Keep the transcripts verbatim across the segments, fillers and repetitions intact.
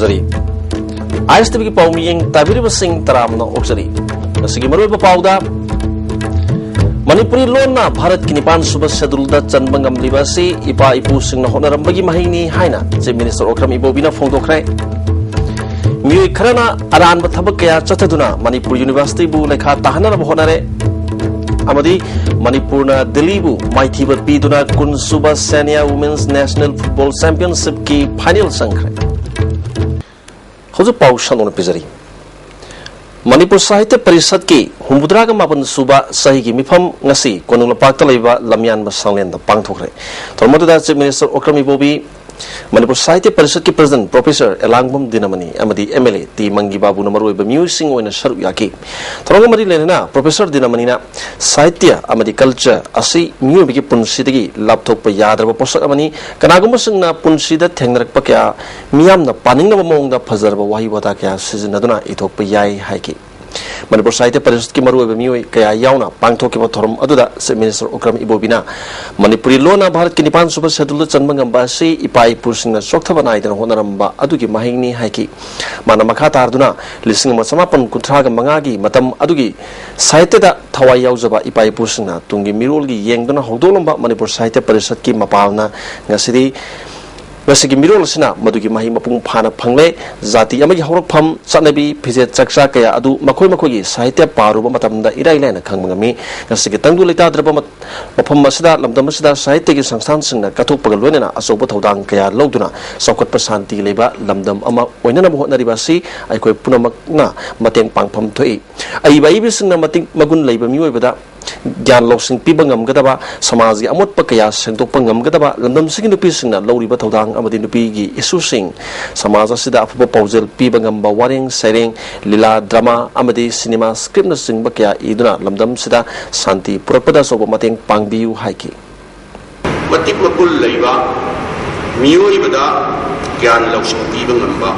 ꯖꯔꯤ꯫ ꯑꯥꯏ S T ꯚꯤꯒꯤ ꯄꯥꯎ ꯃꯤꯠꯌꯦꯡ ꯇꯥꯕꯤꯔꯤꯕꯁꯤꯡ ꯇꯔꯥꯝꯅ ꯑꯣꯛꯆꯔꯤ꯫ ꯉꯁꯤꯒꯤ ꯃꯔꯨꯑꯣꯏꯕ ꯄꯥꯎꯗ, ꯃꯅꯤꯄꯨꯔꯤ ꯂꯣꯟꯅ ꯚꯥꯔꯠꯀꯤ ꯅꯤꯄꯥꯟ ꯁꯨꯕ ꯁꯦꯗꯨꯜꯗ ꯆꯟꯕ ꯉꯝꯂꯤꯕ ꯑꯁꯤ ꯏꯄꯥ ꯏꯄꯨꯁꯤꯡꯅ ꯍꯣꯠꯅꯔꯝꯕꯒꯤ ꯃꯍꯩꯅꯤ ꯍꯥꯏꯅ Chief Minister ꯑꯣꯀ꯭ꯔꯝ ꯏꯕꯣꯕꯤꯅ ꯐꯣꯡꯗꯣꯛꯈ꯭ꯔꯦ꯫ ꯃꯤꯑꯣꯏ ꯈꯔꯅ ꯑꯔꯥꯟꯕ ꯊꯕꯛ ꯀꯌꯥ ꯆꯠꯊꯗꯨꯅ ꯃꯅꯤꯄꯨꯔ Universityꯕꯨ ꯂꯩꯈꯥ ꯇꯥꯍꯟꯅꯅꯕ ꯍꯣꯠꯅꯔꯦ꯫ ꯑꯃꯗꯤ ꯃꯅꯤꯄꯨꯔꯅ ꯗꯤꯜꯂꯤꯕꯨ ꯃꯥꯏꯊꯤꯕ ꯄꯤꯗꯨꯅ ꯀꯨꯟ ꯁꯨꯕ Senior Women's National Football Championshipꯀꯤ final ꯆꯪꯈ꯭ꯔꯦ꯫ ꯍꯧꯖꯤꯛ ꯄꯥꯎ ꯁꯟꯗꯣꯛꯅ ꯄꯤꯖꯔꯤ꯫ ꯃꯅꯤꯄꯨꯔ ꯁꯥꯍꯤꯇ꯭ꯌ ꯄꯔꯤꯁꯠꯀꯤ ꯍꯨꯝꯐꯨꯇꯔꯥꯒ ꯃꯥꯄꯟ ꯁꯨꯕ ꯆꯍꯤꯒꯤ ꯃꯤꯐꯝ ꯉꯁꯤ ꯀꯣꯅꯨꯡ ꯂꯝꯄꯥꯛꯇ ꯂꯩꯕ ꯂꯝꯌꯥꯟꯕ ꯁꯪꯂꯦꯟꯗ ꯄꯥꯡꯊꯣꯛꯈ꯭ꯔꯦ꯫ ꯊꯧꯔꯝ ꯑꯗꯨꯗ Chief Minister ꯑꯣꯀ꯭ꯔꯝ ꯏꯕꯣꯕꯤ, ꯃꯅꯤꯄꯨꯔ ꯁꯥꯍꯤꯇ꯭ꯌ ꯄꯔꯤꯁꯠꯀꯤ President Professor ꯑꯦꯂꯥꯡꯕꯝ ꯗꯤꯅꯃꯅꯤ ꯑꯃꯗꯤ M L A ꯇꯤ ꯃꯪꯒꯤ ꯕꯥꯕꯨꯅ ꯃꯔꯨꯑꯣꯏꯕ ꯃꯤꯑꯣꯏꯁꯤꯡ ꯑꯣꯏꯅ ꯁꯔꯨꯛ ꯌꯥꯈꯤ꯫ ꯊꯧꯔꯝꯒ ꯃꯔꯤ ꯂꯩꯅꯅ Professor ꯗꯤꯅꯃꯅꯤꯅ ꯁꯥꯍꯤꯇ꯭ꯌ ꯑꯃꯗꯤ culture ꯑꯁꯤ ꯃꯤꯑꯣꯏꯕꯒꯤ ꯄꯨꯟꯁꯤꯗꯒꯤ ꯂꯥꯞꯊꯣꯛꯄ ꯌꯥꯗ꯭ꯔꯕ ꯄꯣꯠꯁꯛ ꯑꯃꯅꯤ꯫ ꯀꯅꯥꯒꯨꯝꯕꯁꯤꯡꯅ ꯄꯨꯟꯁꯤꯗ ꯊꯦꯡꯅꯔꯛꯄ ꯀꯌꯥ ꯃꯤꯌꯥꯝꯅ ꯄꯥꯅꯤꯡꯅꯕ ꯃꯑꯣꯡꯗ ꯐꯖꯔꯕ ꯋꯥꯍꯩ ꯋꯥꯇꯥ ꯀꯌꯥ ꯁꯤꯖꯤꯟꯅꯗꯨꯅ ꯏꯊꯣꯛꯄ ꯌꯥꯏ ꯍꯥꯏꯈꯤ꯫ ꯃꯅꯤꯄꯨꯔ ꯁꯥꯍꯤꯇ꯭ꯌ ꯄꯔꯤꯁꯠꯀꯤ ꯃꯔꯨꯑꯣꯏꯕ ꯃꯤꯑꯣꯏ ꯀꯌꯥ ꯌꯥꯎꯅ ꯄꯥꯡꯊꯣꯛꯈꯤꯕ ꯊꯧꯔꯝ ꯑꯗꯨꯗ Chief Minister ꯑꯣꯀ꯭ꯔꯝ ꯏꯕꯣꯕꯤꯅ ꯃꯅꯤꯄꯨꯔꯤ ꯂꯣꯟꯅ ꯚꯥꯔꯠꯀꯤ ꯅꯤꯄꯥꯟ ꯁꯨꯕ ꯁꯦꯗꯨꯜꯗ ꯆꯟꯕ ꯉꯝꯕ ꯑꯁꯤ ꯏꯄꯥ ꯏꯄꯨꯁꯤꯡꯅ ꯆꯣꯛꯊꯕ ꯅꯥꯏꯗꯅ ꯍꯣꯠꯅꯔꯝꯕ ꯑꯗꯨꯒꯤ ꯃꯍꯩꯅꯤ ꯍꯥꯏꯈꯤ꯫ ꯃꯥꯅ ꯃꯈꯥ ꯇꯥꯗꯨꯅ ꯂꯤꯁꯤꯡ ꯑꯃ ꯆꯃꯥꯄꯟ ꯀꯨꯟꯊ꯭ꯔꯥꯒ ꯃꯉꯥꯒꯤ ꯃꯇꯝ ꯑꯗꯨꯒꯤ ꯁꯥꯍꯤꯇ꯭ꯌꯗ ꯊꯋꯥꯏ ꯌꯥꯎꯖꯕ ꯏꯄꯥ ꯏꯄꯨꯁꯤꯡꯅ ꯇꯨꯡꯒꯤ ꯃꯤꯔꯣꯜꯒꯤ ꯌꯦꯡꯗꯨꯅ ꯍꯧꯗꯣꯛꯂꯝꯕ ꯃꯅꯤꯄꯨꯔ ꯁꯥꯍꯤꯇ꯭ꯌ ꯄꯔꯤꯁꯠꯀꯤ ꯃꯄꯥꯜꯅ ꯉꯁꯤꯗꯤ ꯉꯁꯤꯒꯤ ꯃꯤꯔꯣꯜ ꯑꯁꯤꯅ ꯃꯗꯨꯒꯤ ꯃꯍꯩ ꯃꯄꯨꯡ ꯐꯥꯅ ꯐꯪꯂꯦ꯫ ꯖꯥꯇꯤ ꯑꯃꯒꯤ ꯍꯧꯔꯛꯐꯝ, ꯆꯠꯅꯕꯤ, ꯐꯤꯖꯦꯠ ꯆꯥꯛꯆꯥ ꯀꯌꯥ ꯑꯗꯨ ꯃꯈꯣꯏ ꯃꯈꯣꯏꯒꯤ ꯁꯥꯍꯤꯇ꯭ꯌ ꯄꯥꯔꯨꯕ ꯃꯇꯝꯗ ꯏꯔꯥꯏ ꯂꯥꯏꯅ ꯈꯪꯕ ꯉꯝꯃꯤ꯫ ꯉꯁꯤꯒꯤ ꯇꯪꯗꯨ ꯂꯩꯇꯥꯗ꯭ꯔꯕ ꯃꯠ-, ꯃꯐꯝ ꯑꯁꯤꯗ, ꯂꯝꯗꯝ ꯑꯁꯤꯗ ꯁꯥꯍꯤꯇ꯭ꯌꯒꯤ ꯁꯪꯁꯊꯥꯟꯁꯤꯡꯅ ꯀꯠꯊꯣꯛꯄꯒ ꯂꯣꯏꯅꯅ ꯑꯆꯧꯕ ꯊꯧꯗꯥꯡ ꯀꯌꯥ ꯂꯧꯗꯨꯅ ꯆꯥꯎꯈꯠꯄ, ꯁꯥꯟꯇꯤ ꯂꯩꯕ ꯂꯝꯗꯝ ꯑꯃ ꯑꯣꯏꯅꯅꯕ ꯍꯣꯠꯅꯔꯤꯕ ꯑꯁꯤ ꯑꯩꯈꯣꯏ ꯄꯨꯝꯅꯃꯛꯅ ꯃꯇꯦꯡ ꯄꯥꯡꯐꯝ ꯊꯣꯛꯏ꯫ ꯑꯏꯕ ꯑꯏꯕꯤꯁꯤꯡꯅ ꯃꯇꯤꯛ ꯃꯒꯨꯟ ꯂꯩꯕ ꯃꯤꯑꯣꯏꯕꯗ ꯒ꯭ꯌꯥꯟ ꯂꯧꯁꯤꯡ ꯄꯤꯕ ꯉꯝꯒꯗꯕ, ꯁꯃꯥꯖꯒꯤ ꯑꯃꯣꯠꯄ ꯀꯌꯥ ꯁꯦꯡꯗꯣꯛꯄ ꯉꯝꯒꯗꯕ, ꯂꯝꯗꯝꯁꯤꯒꯤ ꯅꯨꯄꯤꯁꯤꯡꯅ ꯂꯧꯔꯤꯕ ꯊꯧꯗꯥꯡ ꯑꯃꯗꯤ ꯅꯨꯄꯤꯒꯤ ꯏꯁꯨꯁꯤꯡ ꯁꯃꯥꯖ ꯑꯁꯤꯗ ꯑꯐꯕ ꯄꯥꯎꯖꯦꯜ ꯄꯤꯕ ꯉꯝꯕ ꯋꯥꯔꯦꯡ ꯁꯩꯔꯦꯡ, ꯂꯤꯂꯥ, drama ꯑꯃꯗꯤ cinema scriptꯅꯆꯤꯡꯕ ꯀꯌꯥ ꯏꯗꯨꯅ ꯂꯝꯗꯝꯁꯤꯗ ꯁꯥꯟꯇꯤ ꯄꯨꯔꯛꯄꯗ ꯑꯆꯧꯕ ꯃꯇꯦꯡ ꯄꯥꯡꯕꯤꯌꯨ ꯍꯥꯏꯈꯤ꯫ ꯃꯇꯤꯛ ꯃꯒꯨꯟ ꯂꯩꯕ, ꯃꯤꯑꯣꯏꯕꯗ ꯒ꯭ꯌꯥꯟ ꯂꯧꯁꯤꯡ ꯄꯤꯕ ꯉꯝꯕ,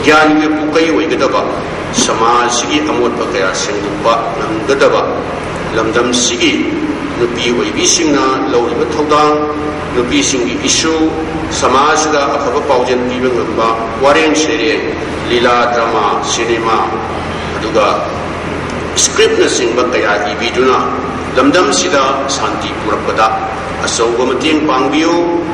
ꯒ꯭ꯌꯥꯟꯒꯤ ꯄꯨꯀꯩ ꯑꯣꯏꯒꯗꯕ, ꯁꯃꯥꯖꯁꯤꯒꯤ ꯑꯃꯣꯠꯄ ꯀꯌꯥ ꯁꯦꯡꯗꯣꯛꯄ ꯉꯝꯒꯗꯕ, ꯂꯝꯗꯝꯁꯤꯒꯤ ꯅꯨꯄꯤ ꯑꯣꯏꯕꯤꯁꯤꯡꯅ ꯂꯧꯔꯤꯕ ꯊꯧꯗꯥꯡ, ꯅꯨꯄꯤꯁꯤꯡꯒꯤ ꯏꯁꯨ, ꯁꯃꯥꯖꯁꯤꯗ ꯑꯐꯕ ꯄꯥꯎꯖꯦꯜ ꯄꯤꯕ ꯉꯝꯕ ꯋꯥꯔꯦꯡ ꯁꯩꯔꯦꯡ, ꯂꯤꯂꯥ, ꯗ꯭ꯔꯃꯥ, ꯁꯤꯅꯦꯃꯥ, ꯑꯗꯨꯒ ꯁ꯭ꯀ꯭ꯔꯤꯞꯅꯆꯤꯡꯕ ꯀꯌꯥ ꯏꯕꯤꯗꯨꯅ ꯂꯝꯗꯝꯁꯤꯗ ꯁꯥꯟꯇꯤ ꯄꯨꯔꯛꯄꯗ ꯑꯆꯧꯕ ꯃꯇꯦꯡ ꯄꯥꯡꯕꯤꯌꯨ꯫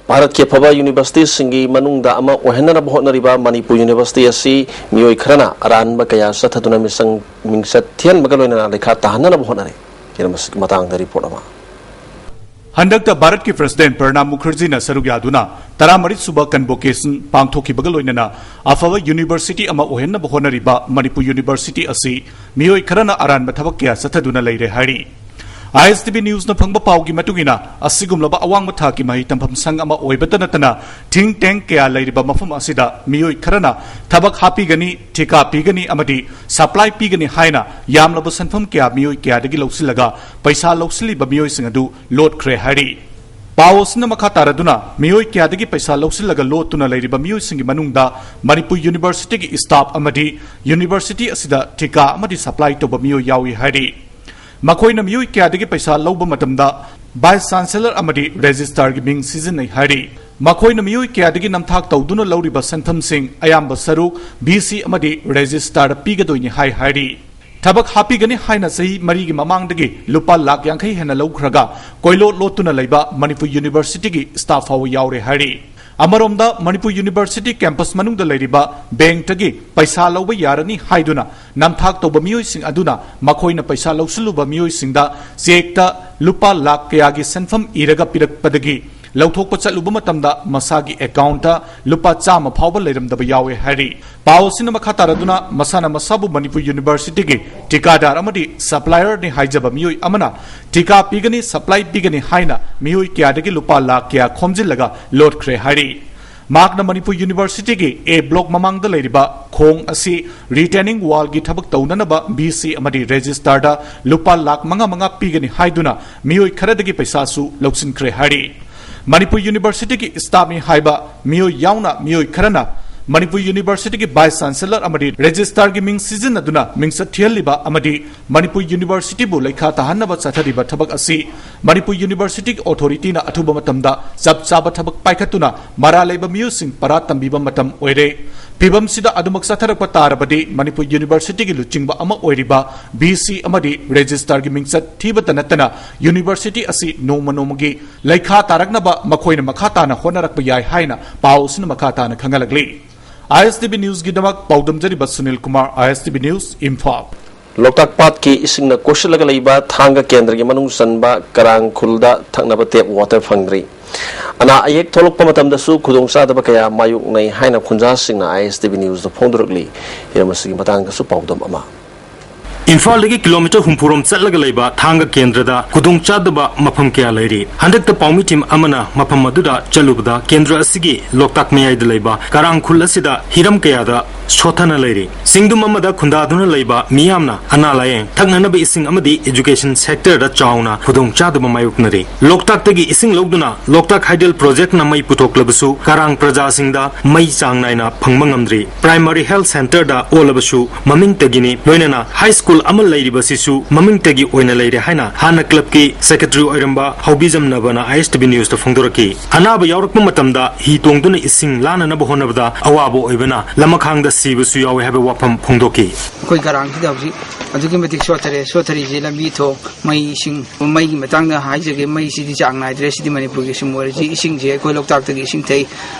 ꯚꯥꯔꯠꯀꯤ ꯑꯐꯕ ꯌꯨꯅꯤꯚꯔꯁꯤꯇꯤꯁꯤꯡꯒꯤ ꯃꯅꯨꯡꯗ ꯑꯃ ꯑꯣꯏꯍꯟꯅꯅꯕ ꯍꯣꯠꯅꯔꯤꯕ ꯃꯅꯤꯄꯨꯔ ꯌꯨꯅꯤꯚꯔꯁꯤꯇꯤ ꯑꯁꯤ ꯃꯤꯑꯣꯏ ꯈꯔꯅ ꯑꯔꯥꯟꯕ ꯀꯌꯥ ꯆꯠꯊꯗꯨꯅ ꯃꯤꯁꯪ ꯃꯤꯡꯆꯠ ꯊꯤꯍꯟꯕꯒ ꯂꯣꯏꯅꯅ ꯂꯩꯈꯥ ꯇꯥꯍꯟꯅꯅꯕ ꯍꯣꯠꯅꯔꯤ꯫ ꯍꯤꯔꯝ ꯑꯁꯤꯒꯤ ꯃꯇꯥꯡꯗ ꯔꯤꯄꯣꯔꯠ ꯑꯃ꯫ ꯍꯟꯗꯛꯇ ꯚꯥꯔꯠꯀꯤ ꯄ꯭ꯔꯁꯤꯗꯦꯟꯠ ꯄ꯭ꯔꯅꯥꯕ ꯃꯨꯈꯔꯖꯤꯅ ꯁꯔꯨꯛ ꯌꯥꯗꯨꯅ ꯇꯔꯥꯃꯔꯤ ꯁꯨꯕ ꯀꯟꯚꯣꯀꯦꯁꯟ ꯄꯥꯡꯊꯣꯛꯈꯤꯕꯒ ꯂꯣꯏꯅꯅ ꯑꯐꯕ ꯌꯨꯅꯤꯚꯔꯁꯤꯇꯤ ꯑꯃ ꯑꯣꯏꯍꯟꯅꯕ ꯍꯣꯠꯅꯔꯤꯕ ꯃꯅꯤꯄꯨꯔ ꯌꯨꯅꯤꯚꯔꯁꯤꯇꯤ ꯑꯁꯤ ꯃꯤꯑꯣꯏ ꯈꯔꯅ ꯑꯔꯥꯟꯕ ꯊꯕꯛ ꯀꯌꯥ ꯆꯠꯊꯗꯨꯅ ꯂꯩꯔꯦ ꯍꯥꯏꯔꯤ꯫ ꯑꯥꯏ ꯑꯦꯁ ꯇꯤ ꯚꯤ ꯅ꯭ꯌꯨꯁꯅ ꯐꯪꯕ ꯄꯥꯎꯒꯤ ꯃꯇꯨꯡ ꯏꯟꯅ, ꯑꯁꯤꯒꯨꯝꯂꯕ ꯑꯋꯥꯡꯕ ꯊꯥꯛꯀꯤ ꯃꯍꯩ ꯇꯝꯐꯝ ꯁꯪ ꯑꯃ ꯑꯣꯏꯕꯇ ꯅꯠꯇꯅ, ꯊꯤꯡ ꯇꯦꯡ ꯀꯌꯥ ꯂꯩꯔꯤꯕ ꯃꯐꯝ ꯑꯁꯤꯗ ꯃꯤꯑꯣꯏ ꯈꯔꯅ ꯊꯕꯛ ꯍꯥꯞꯄꯤꯒꯅꯤ, ꯊꯤꯀꯥ ꯄꯤꯒꯅꯤ ꯑꯃꯗꯤ ꯁꯄ꯭ꯂꯥꯏ ꯄꯤꯒꯅꯤ ꯍꯥꯏꯅ ꯌꯥꯝꯂꯕ ꯁꯦꯟꯐꯝ ꯀꯌꯥ ꯃꯤꯑꯣꯏ ꯀꯌꯥꯗꯒꯤ ꯂꯧꯁꯤꯜꯂꯒ ꯄꯩꯁꯥ ꯂꯧꯁꯤꯜꯂꯤꯕ ꯃꯤꯑꯣꯏꯁꯤꯡ ꯑꯗꯨ ꯂꯣꯠꯈ꯭ꯔꯦ ꯍꯥꯏꯔꯤ꯫ ꯄꯥꯎ ꯑꯁꯤꯅ ꯃꯈꯥ ꯇꯥꯔꯗꯨꯅ, ꯃꯤꯑꯣꯏ ꯀꯌꯥꯗꯒꯤ ꯄꯩꯁꯥ ꯂꯧꯁꯤꯜꯂꯒ ꯂꯣꯠꯇꯨꯅ ꯂꯩꯔꯤꯕ ꯃꯤꯑꯣꯏꯁꯤꯡꯒꯤ ꯃꯅꯨꯡꯗ ꯃꯅꯤꯄꯨꯔ ꯌꯨꯅꯤꯚꯔꯁꯤꯇꯤꯒꯤ ꯁ꯭ꯇꯥꯐ ꯑꯃꯗꯤ ꯌꯨꯅꯤꯚꯔꯁꯤꯇꯤ ꯑꯁꯤꯗ ꯊꯤꯀꯥ ꯑꯃꯗꯤ ꯁꯄ꯭ꯂꯥꯏ ꯇꯧꯕ ꯃꯤꯑꯣꯏ ꯌꯥꯎꯏ ꯍꯥꯏꯔꯤ꯫ ꯃꯈꯣꯏꯅ ꯃꯤꯑꯣꯏ ꯀꯌꯥꯗꯒꯤ ꯄꯩꯁꯥ ꯂꯧꯕ ꯃꯇꯝꯗ ꯚꯥꯏꯁ ꯆꯥꯟꯁꯦꯂꯔ ꯑꯃꯗꯤ ꯔꯦꯖꯤꯁꯇ꯭ꯔꯥꯔꯒꯤ ꯃꯤꯡ ꯁꯤꯖꯤꯟꯅꯩ ꯍꯥꯏꯔꯤ꯫ ꯃꯈꯣꯏꯅ ꯃꯤꯑꯣꯏ ꯀꯌꯥꯗꯒꯤ ꯅꯝꯊꯥꯛ ꯇꯧꯗꯨꯅ ꯂꯧꯔꯤꯕ ꯁꯦꯟꯐꯝꯁꯤꯡ ꯑꯌꯥꯝꯕ ꯁꯔꯨꯛ ꯚꯤ ꯁꯤ ꯑꯃꯗꯤ ꯔꯦꯖꯤꯁꯇ꯭ꯔꯥꯔꯗ ꯄꯤꯒꯗꯣꯏꯅꯤ ꯍꯥꯏ ꯍꯥꯏꯔꯤ꯫ ꯊꯕꯛ ꯍꯥꯞꯄꯤꯒꯅꯤ ꯍꯥꯏꯅ ꯆꯍꯤ ꯃꯔꯤꯒꯤ ꯃꯃꯥꯡꯗꯒꯤ ꯂꯨꯄꯥ ꯂꯥꯈ ꯌꯥꯡꯈꯩ ꯍꯦꯟꯅ ꯂꯧꯈ꯭ꯔꯒ ꯀꯣꯏꯂꯣꯠ ꯂꯣꯠꯇꯨꯅ ꯂꯩꯕ ꯃꯅꯤꯄꯨꯔ ꯌꯨꯅꯤꯚꯔꯁꯤꯇꯤꯒꯤ ꯁ꯭ꯇꯥꯐ ꯐꯥꯎꯕ ꯌꯥꯎꯔꯦ ꯍꯥꯏꯔꯤ꯫ ꯑꯃꯔꯣꯝꯗ, ꯃꯅꯤꯄꯨꯔ ꯌꯨꯅꯤꯚꯔꯁꯤꯇꯤ ꯀꯦꯝꯄꯁ ꯃꯅꯨꯡꯗ ꯂꯩꯔꯤꯕ ꯕꯦꯡꯛꯇꯒꯤ ꯄꯩꯁꯥ ꯂꯧꯕ ꯌꯥꯔꯅꯤ ꯍꯥꯏꯗꯨꯅ ꯅꯝꯊꯥꯛ ꯇꯧꯕ ꯃꯤꯑꯣꯏꯁꯤꯡ ꯑꯗꯨꯅ ꯃꯈꯣꯏꯅ ꯄꯩꯁꯥ ꯂꯧꯁꯤꯜꯂꯨꯕ ꯃꯤꯑꯣꯏꯁꯤꯡꯗ ꯆꯦꯛꯇ ꯂꯨꯄꯥ ꯂꯥꯈ ꯀꯌꯥꯒꯤ ꯁꯦꯟꯐꯝ ꯏꯔꯒ ꯄꯤꯔꯛꯄꯗꯒꯤ ꯂꯧꯊꯣꯛꯄ ꯆꯠꯂꯨꯕ ꯃꯇꯝꯗ ꯃꯁꯥꯒꯤ ꯑꯦꯀꯥꯎꯟꯇ ꯂꯨꯄꯥ ꯆꯥꯝꯃ ꯐꯥꯎꯕ ꯂꯩꯔꯝꯗꯕ ꯌꯥꯎꯋꯦ ꯍꯥꯏꯔꯤ꯫ ꯄꯥꯎ ꯑꯁꯤꯅ ꯃꯈꯥ ꯇꯥꯔꯗꯨꯅ, ꯃꯁꯥꯅ ꯃꯁꯥꯕꯨ ꯃꯅꯤꯄꯨꯔ ꯌꯨꯅꯤꯚꯔꯁꯤꯇꯤꯒꯤ ꯊꯤꯀꯥꯗꯥꯔ ꯑꯃꯗꯤ ꯁꯄ꯭ꯂꯥꯏꯌꯔꯅꯤ ꯍꯥꯏꯖꯕ ꯃꯤꯑꯣꯏ ꯑꯃꯅ ꯊꯤꯀꯥ ꯄꯤꯒꯅꯤ, ꯁꯄ꯭ꯂꯥꯏ ꯄꯤꯒꯅꯤ ꯍꯥꯏꯅ ꯃꯤꯑꯣꯏ ꯀꯌꯥꯗꯒꯤ ꯂꯨꯄꯥ ꯂꯥꯈ ꯀꯌꯥ ꯈꯣꯝꯖꯤꯜꯂꯒ ꯂꯣꯠꯈ꯭ꯔꯦ ꯍꯥꯏꯔꯤ꯫ ꯃꯍꯥꯛꯅ ꯃꯅꯤꯄꯨꯔ ꯌꯨꯅꯤꯚꯔꯁꯤꯇꯤꯒꯤ ꯑꯦ ꯕ꯭ꯂꯣꯛ ꯃꯃꯥꯡꯗ ꯂꯩꯔꯤꯕ ꯈꯣꯡ ꯑꯁꯤ ꯔꯤꯇꯦꯅꯤꯡ ꯋꯥꯜꯒꯤ ꯊꯕꯛ ꯇꯧꯅꯅꯕ ꯚꯤ ꯁꯤ ꯑꯃꯗꯤ ꯔꯦꯖꯤꯁꯇ꯭ꯔꯥꯔꯗ ꯂꯨꯄꯥ ꯂꯥꯈ ꯃꯉꯥ ꯃꯉꯥ ꯄꯤꯒꯅꯤ ꯍꯥꯏꯗꯨꯅ ꯃꯤꯑꯣꯏ ꯈꯔꯗꯒꯤ ꯄꯩꯁꯥꯁꯨ ꯂꯧꯁꯤꯟꯈ꯭ꯔꯦ ꯍꯥꯏꯔꯤ꯫ ꯃꯅꯤꯄꯨꯔ ꯌꯨꯅꯤꯚꯔꯁꯤꯇꯤꯒꯤ ꯁ꯭ꯇꯥꯐꯅꯤ ꯍꯥꯏꯕ ꯃꯤꯑꯣꯏ ꯌꯥꯎꯅ ꯃꯤꯑꯣꯏ ꯈꯔꯅ ꯃꯅꯤꯄꯨꯔ ꯌꯨꯅꯤꯚꯔꯁꯤꯇꯤꯒꯤ ꯚꯥꯏꯁ ꯆꯥꯟꯁꯦꯂꯔ ꯑꯃꯗꯤ ꯔꯦꯖꯤꯁꯇ꯭ꯔꯥꯔꯒꯤ ꯃꯤꯡ ꯁꯤꯖꯤꯟꯅꯗꯨꯅ ꯃꯤꯡꯆꯠ ꯊꯤꯍꯜꯂꯤꯕ ꯑꯃꯗꯤ ꯃꯅꯤꯄꯨꯔ ꯌꯨꯅꯤꯚꯔꯁꯤꯇꯤꯕꯨ ꯂꯩꯈꯥ ꯇꯥꯍꯟꯅꯕ ꯆꯠꯊꯔꯤꯕ ꯊꯕꯛ ꯑꯁꯤ ꯃꯅꯤꯄꯨꯔ ꯌꯨꯅꯤꯚꯔꯁꯤꯇꯤꯒꯤ ꯑꯣꯊꯣꯔꯤꯇꯤꯅ ꯑꯊꯨꯕ ꯃꯇꯝꯗ ꯆꯞ ꯆꯥꯕ ꯊꯕꯛ ꯄꯥꯏꯈꯠꯇꯨꯅ ꯃꯔꯥꯜ ꯂꯩꯕ ꯃꯤꯑꯣꯏꯁꯤꯡ ꯄꯔꯥ ꯇꯝꯕꯤꯕ ꯃꯇꯝ ꯑꯣꯏꯔꯦ꯫ ꯐꯤꯕꯝꯁꯤꯗ ꯑꯗꯨꯃꯛ ꯆꯠꯊꯔꯛꯄ ꯇꯥꯔꯕꯗꯤ ꯃꯅꯤꯄꯨꯔ ꯌꯨꯅꯤꯚꯔꯁꯤꯇꯤꯒꯤ ꯂꯨꯆꯤꯡꯕ ꯑꯃ ꯑꯣꯏꯔꯤꯕ ꯚꯤ ꯁꯤ ꯑꯃꯗꯤ ꯔꯦꯖꯤꯁꯇ꯭ꯔꯥꯔꯒꯤ ꯃꯤꯡꯆꯠ ꯊꯤꯕꯇ ꯅꯠꯇꯅ ꯌꯨꯅꯤꯚꯔꯁꯤꯇꯤ ꯑꯁꯤ ꯅꯣꯡꯃ ꯅꯣꯡꯃꯒꯤ ꯂꯩꯈꯥ ꯇꯥꯔꯛꯅꯕ ꯃꯈꯣꯏꯅ ꯃꯈꯥ ꯇꯥꯅ ꯍꯣꯠꯅꯔꯛꯄ ꯌꯥꯏ ꯍꯥꯏꯅ ꯄꯥꯎ ꯑꯁꯤꯅ ꯃꯈꯥ ꯇꯥꯅ ꯈꯪꯍꯜꯂꯛꯂꯤ꯫ ꯑꯥꯏ S T V ꯅ꯭ꯌꯨꯁꯀꯤꯗꯃꯛ ꯄꯥꯎꯗꯝꯖꯔꯤꯕ Sunil Kumar, ꯑꯥꯏ S T V news, Imphal. ꯂꯣꯛꯇꯥꯛ ꯄꯥꯠꯀꯤ ꯏꯁꯤꯡꯅ ꯀꯣꯏꯁꯤꯜꯂꯒ ꯂꯩꯕ ꯊꯥꯡꯒ ꯀꯦꯟꯗ꯭ꯔꯒꯤ ꯃꯅꯨꯡ ꯆꯟꯕ ꯀꯔꯥꯡ ꯈꯨꯜꯗ ꯊꯛꯅꯕ ꯇꯦꯞ ꯋꯥꯇꯔ ꯐꯪꯗ꯭ꯔꯤ꯫ ꯑꯅꯥ ꯑꯌꯦꯛ ꯊꯣꯛꯂꯛꯄ ꯃꯇꯝꯗꯁꯨ ꯈꯨꯗꯣꯡꯆꯥꯗꯕ ꯀꯌꯥ ꯃꯥꯌꯣꯛꯅꯩ ꯍꯥꯏꯅ ꯈꯨꯟꯖꯥꯁꯤꯡꯅ ꯑꯥꯏ ꯑꯦꯁ ꯇꯤ ꯚꯤ ꯅ꯭ꯌꯨꯁꯇ ꯐꯣꯡꯗꯣꯔꯛꯂꯤ꯫ ꯍꯤꯔꯝ ꯑꯁꯤꯒꯤ ꯃꯇꯥꯡꯗꯁꯨ ꯄꯥꯎꯗꯝ ꯑꯃ꯫ ꯏꯝꯐꯥꯜꯗꯒꯤ ꯀꯤꯂꯣꯃꯤꯇꯔ ꯍꯨꯝꯐꯨ ꯔꯣꯝ ꯆꯠꯂꯒ ꯂꯩꯕ ꯊꯥꯡꯒ ꯀꯦꯟꯗ꯭ꯔꯗ ꯈꯨꯗꯣꯡꯆꯥꯗꯕ ꯃꯐꯝ ꯀꯌꯥ ꯂꯩꯔꯤ꯫ ꯍꯟꯗꯛꯇ ꯄꯥꯎꯃꯤ ꯇꯤꯝ ꯑꯃꯅ ꯃꯐꯝ ꯑꯗꯨꯗ ꯆꯠꯂꯨꯕꯗ ꯀꯦꯟꯗ꯭ꯔ ꯑꯁꯤꯒꯤ ꯂꯣꯛꯇꯥꯛ ꯃꯌꯥꯏꯗ ꯂꯩꯕ ꯀꯔꯥꯡ ꯈꯨꯜ ꯑꯁꯤꯗ ꯍꯤꯔꯝ ꯀꯌꯥꯗ ꯁꯣꯠꯊꯅ ꯂꯩꯔꯤ꯫ ꯆꯤꯡꯗꯨꯝ ꯑꯃꯗ ꯈꯨꯟꯗꯥꯗꯨꯅ ꯂꯩꯕ ꯃꯤꯌꯥꯝꯅ ꯑꯅꯥ ꯂꯥꯌꯦꯡ, ꯊꯛꯅꯅꯕ ꯏꯁꯤꯡ ꯑꯃꯗꯤ education sector ꯗ ꯆꯥꯎꯅ ꯈꯨꯗꯣꯡꯆꯥꯗꯕ ꯃꯥꯌꯣꯛꯅꯔꯤ꯫ ꯂꯣꯛꯇꯥꯛꯇꯒꯤ ꯏꯁꯤꯡ ꯂꯧꯗꯨꯅ ꯂꯣꯛꯇꯥꯛ ꯍꯥꯏꯗꯦꯜ ꯄ꯭ꯔꯣꯖꯦꯛꯅ ꯃꯩ ꯄꯨꯊꯣꯛꯂꯕꯁꯨ ꯀꯔꯥꯡ ꯄ꯭ꯔꯖꯥꯁꯤꯡꯗ ꯃꯩ ꯆꯥꯡ ꯅꯥꯏꯅ ꯐꯪꯕ ꯉꯝꯗ꯭ꯔꯤ꯫ ꯄ꯭ꯔꯥꯏꯃꯥꯔꯤ ꯍꯦꯜꯊ ꯁꯦꯟꯇꯔꯗ ꯑꯣꯜꯂꯕꯁꯨ ꯃꯃꯤꯡꯇꯒꯤꯅꯤ꯫ ꯂꯣꯏꯅꯅ ꯍꯥꯏ ꯁ꯭ꯀꯨꯜ ꯑꯃ ꯂꯩꯔꯤꯕꯁꯤꯁꯨ ꯃꯃꯤꯡꯇꯒꯤ ꯑꯣꯏꯅ ꯂꯩꯔꯦ ꯍꯥꯏꯅ ꯍꯥꯟꯅ ꯀ꯭ꯂꯕꯀꯤ ꯁꯦꯀ꯭ꯔꯦꯇꯔꯤ ꯑꯣꯏꯔꯝꯕ ꯍꯥꯎꯕꯤꯖꯝ ꯅꯕꯅ ꯑꯥꯏ ꯑꯦꯁ ꯇꯤ ꯚꯤ ꯅ꯭ꯌꯨꯁꯇ ꯐꯣꯡꯗꯣꯔꯛꯈꯤ꯫ ꯑꯅꯥꯕ ꯌꯥꯎꯔꯛꯄ ꯃꯇꯝꯗ ꯍꯤ ꯇꯣꯡꯗꯨꯅ ꯏꯁꯤꯡ ꯂꯥꯟꯅꯅꯕ ꯍꯣꯠꯅꯕꯗ ꯑꯋꯥꯕ ꯑꯣꯏꯕꯅ ꯂꯃꯈꯥꯡꯗ ꯁꯤꯕꯁꯨ ꯌꯥꯎꯏ ꯍꯥꯏꯕ ꯋꯥꯐꯝ ꯐꯣꯡꯗꯣꯛꯈꯤ꯫ ꯑꯩꯈꯣꯏ ꯀꯔꯥꯡꯁꯤꯗ ꯍꯧꯖꯤꯛ ꯑꯗꯨꯛꯀꯤ ꯃꯇꯤꯛ ꯁꯣꯠꯊꯔꯦ꯫ ꯁꯣꯠꯊꯔꯤꯁꯦ ꯂꯝꯕꯤ ꯊꯣꯡ, ꯃꯩ, ꯏꯁꯤꯡ꯫ ꯃꯩꯒꯤ ꯃꯇꯥꯡꯗ ꯍꯥꯏꯖꯒꯦ, ꯃꯩꯁꯤꯗꯤ ꯆꯥꯡ ꯅꯥꯏꯗ꯭ꯔꯦ꯫ ꯁꯤꯗꯤ ꯃꯅꯤꯄꯨꯔꯒꯤ ꯁꯨꯝ ꯑꯣꯏꯔꯁꯤ, ꯏꯁꯤꯡꯁꯦ ꯑꯩꯈꯣꯏ ꯂꯣꯛꯇꯥꯛꯇꯒꯤ ꯏꯁꯤꯡ ꯊꯛꯏ꯫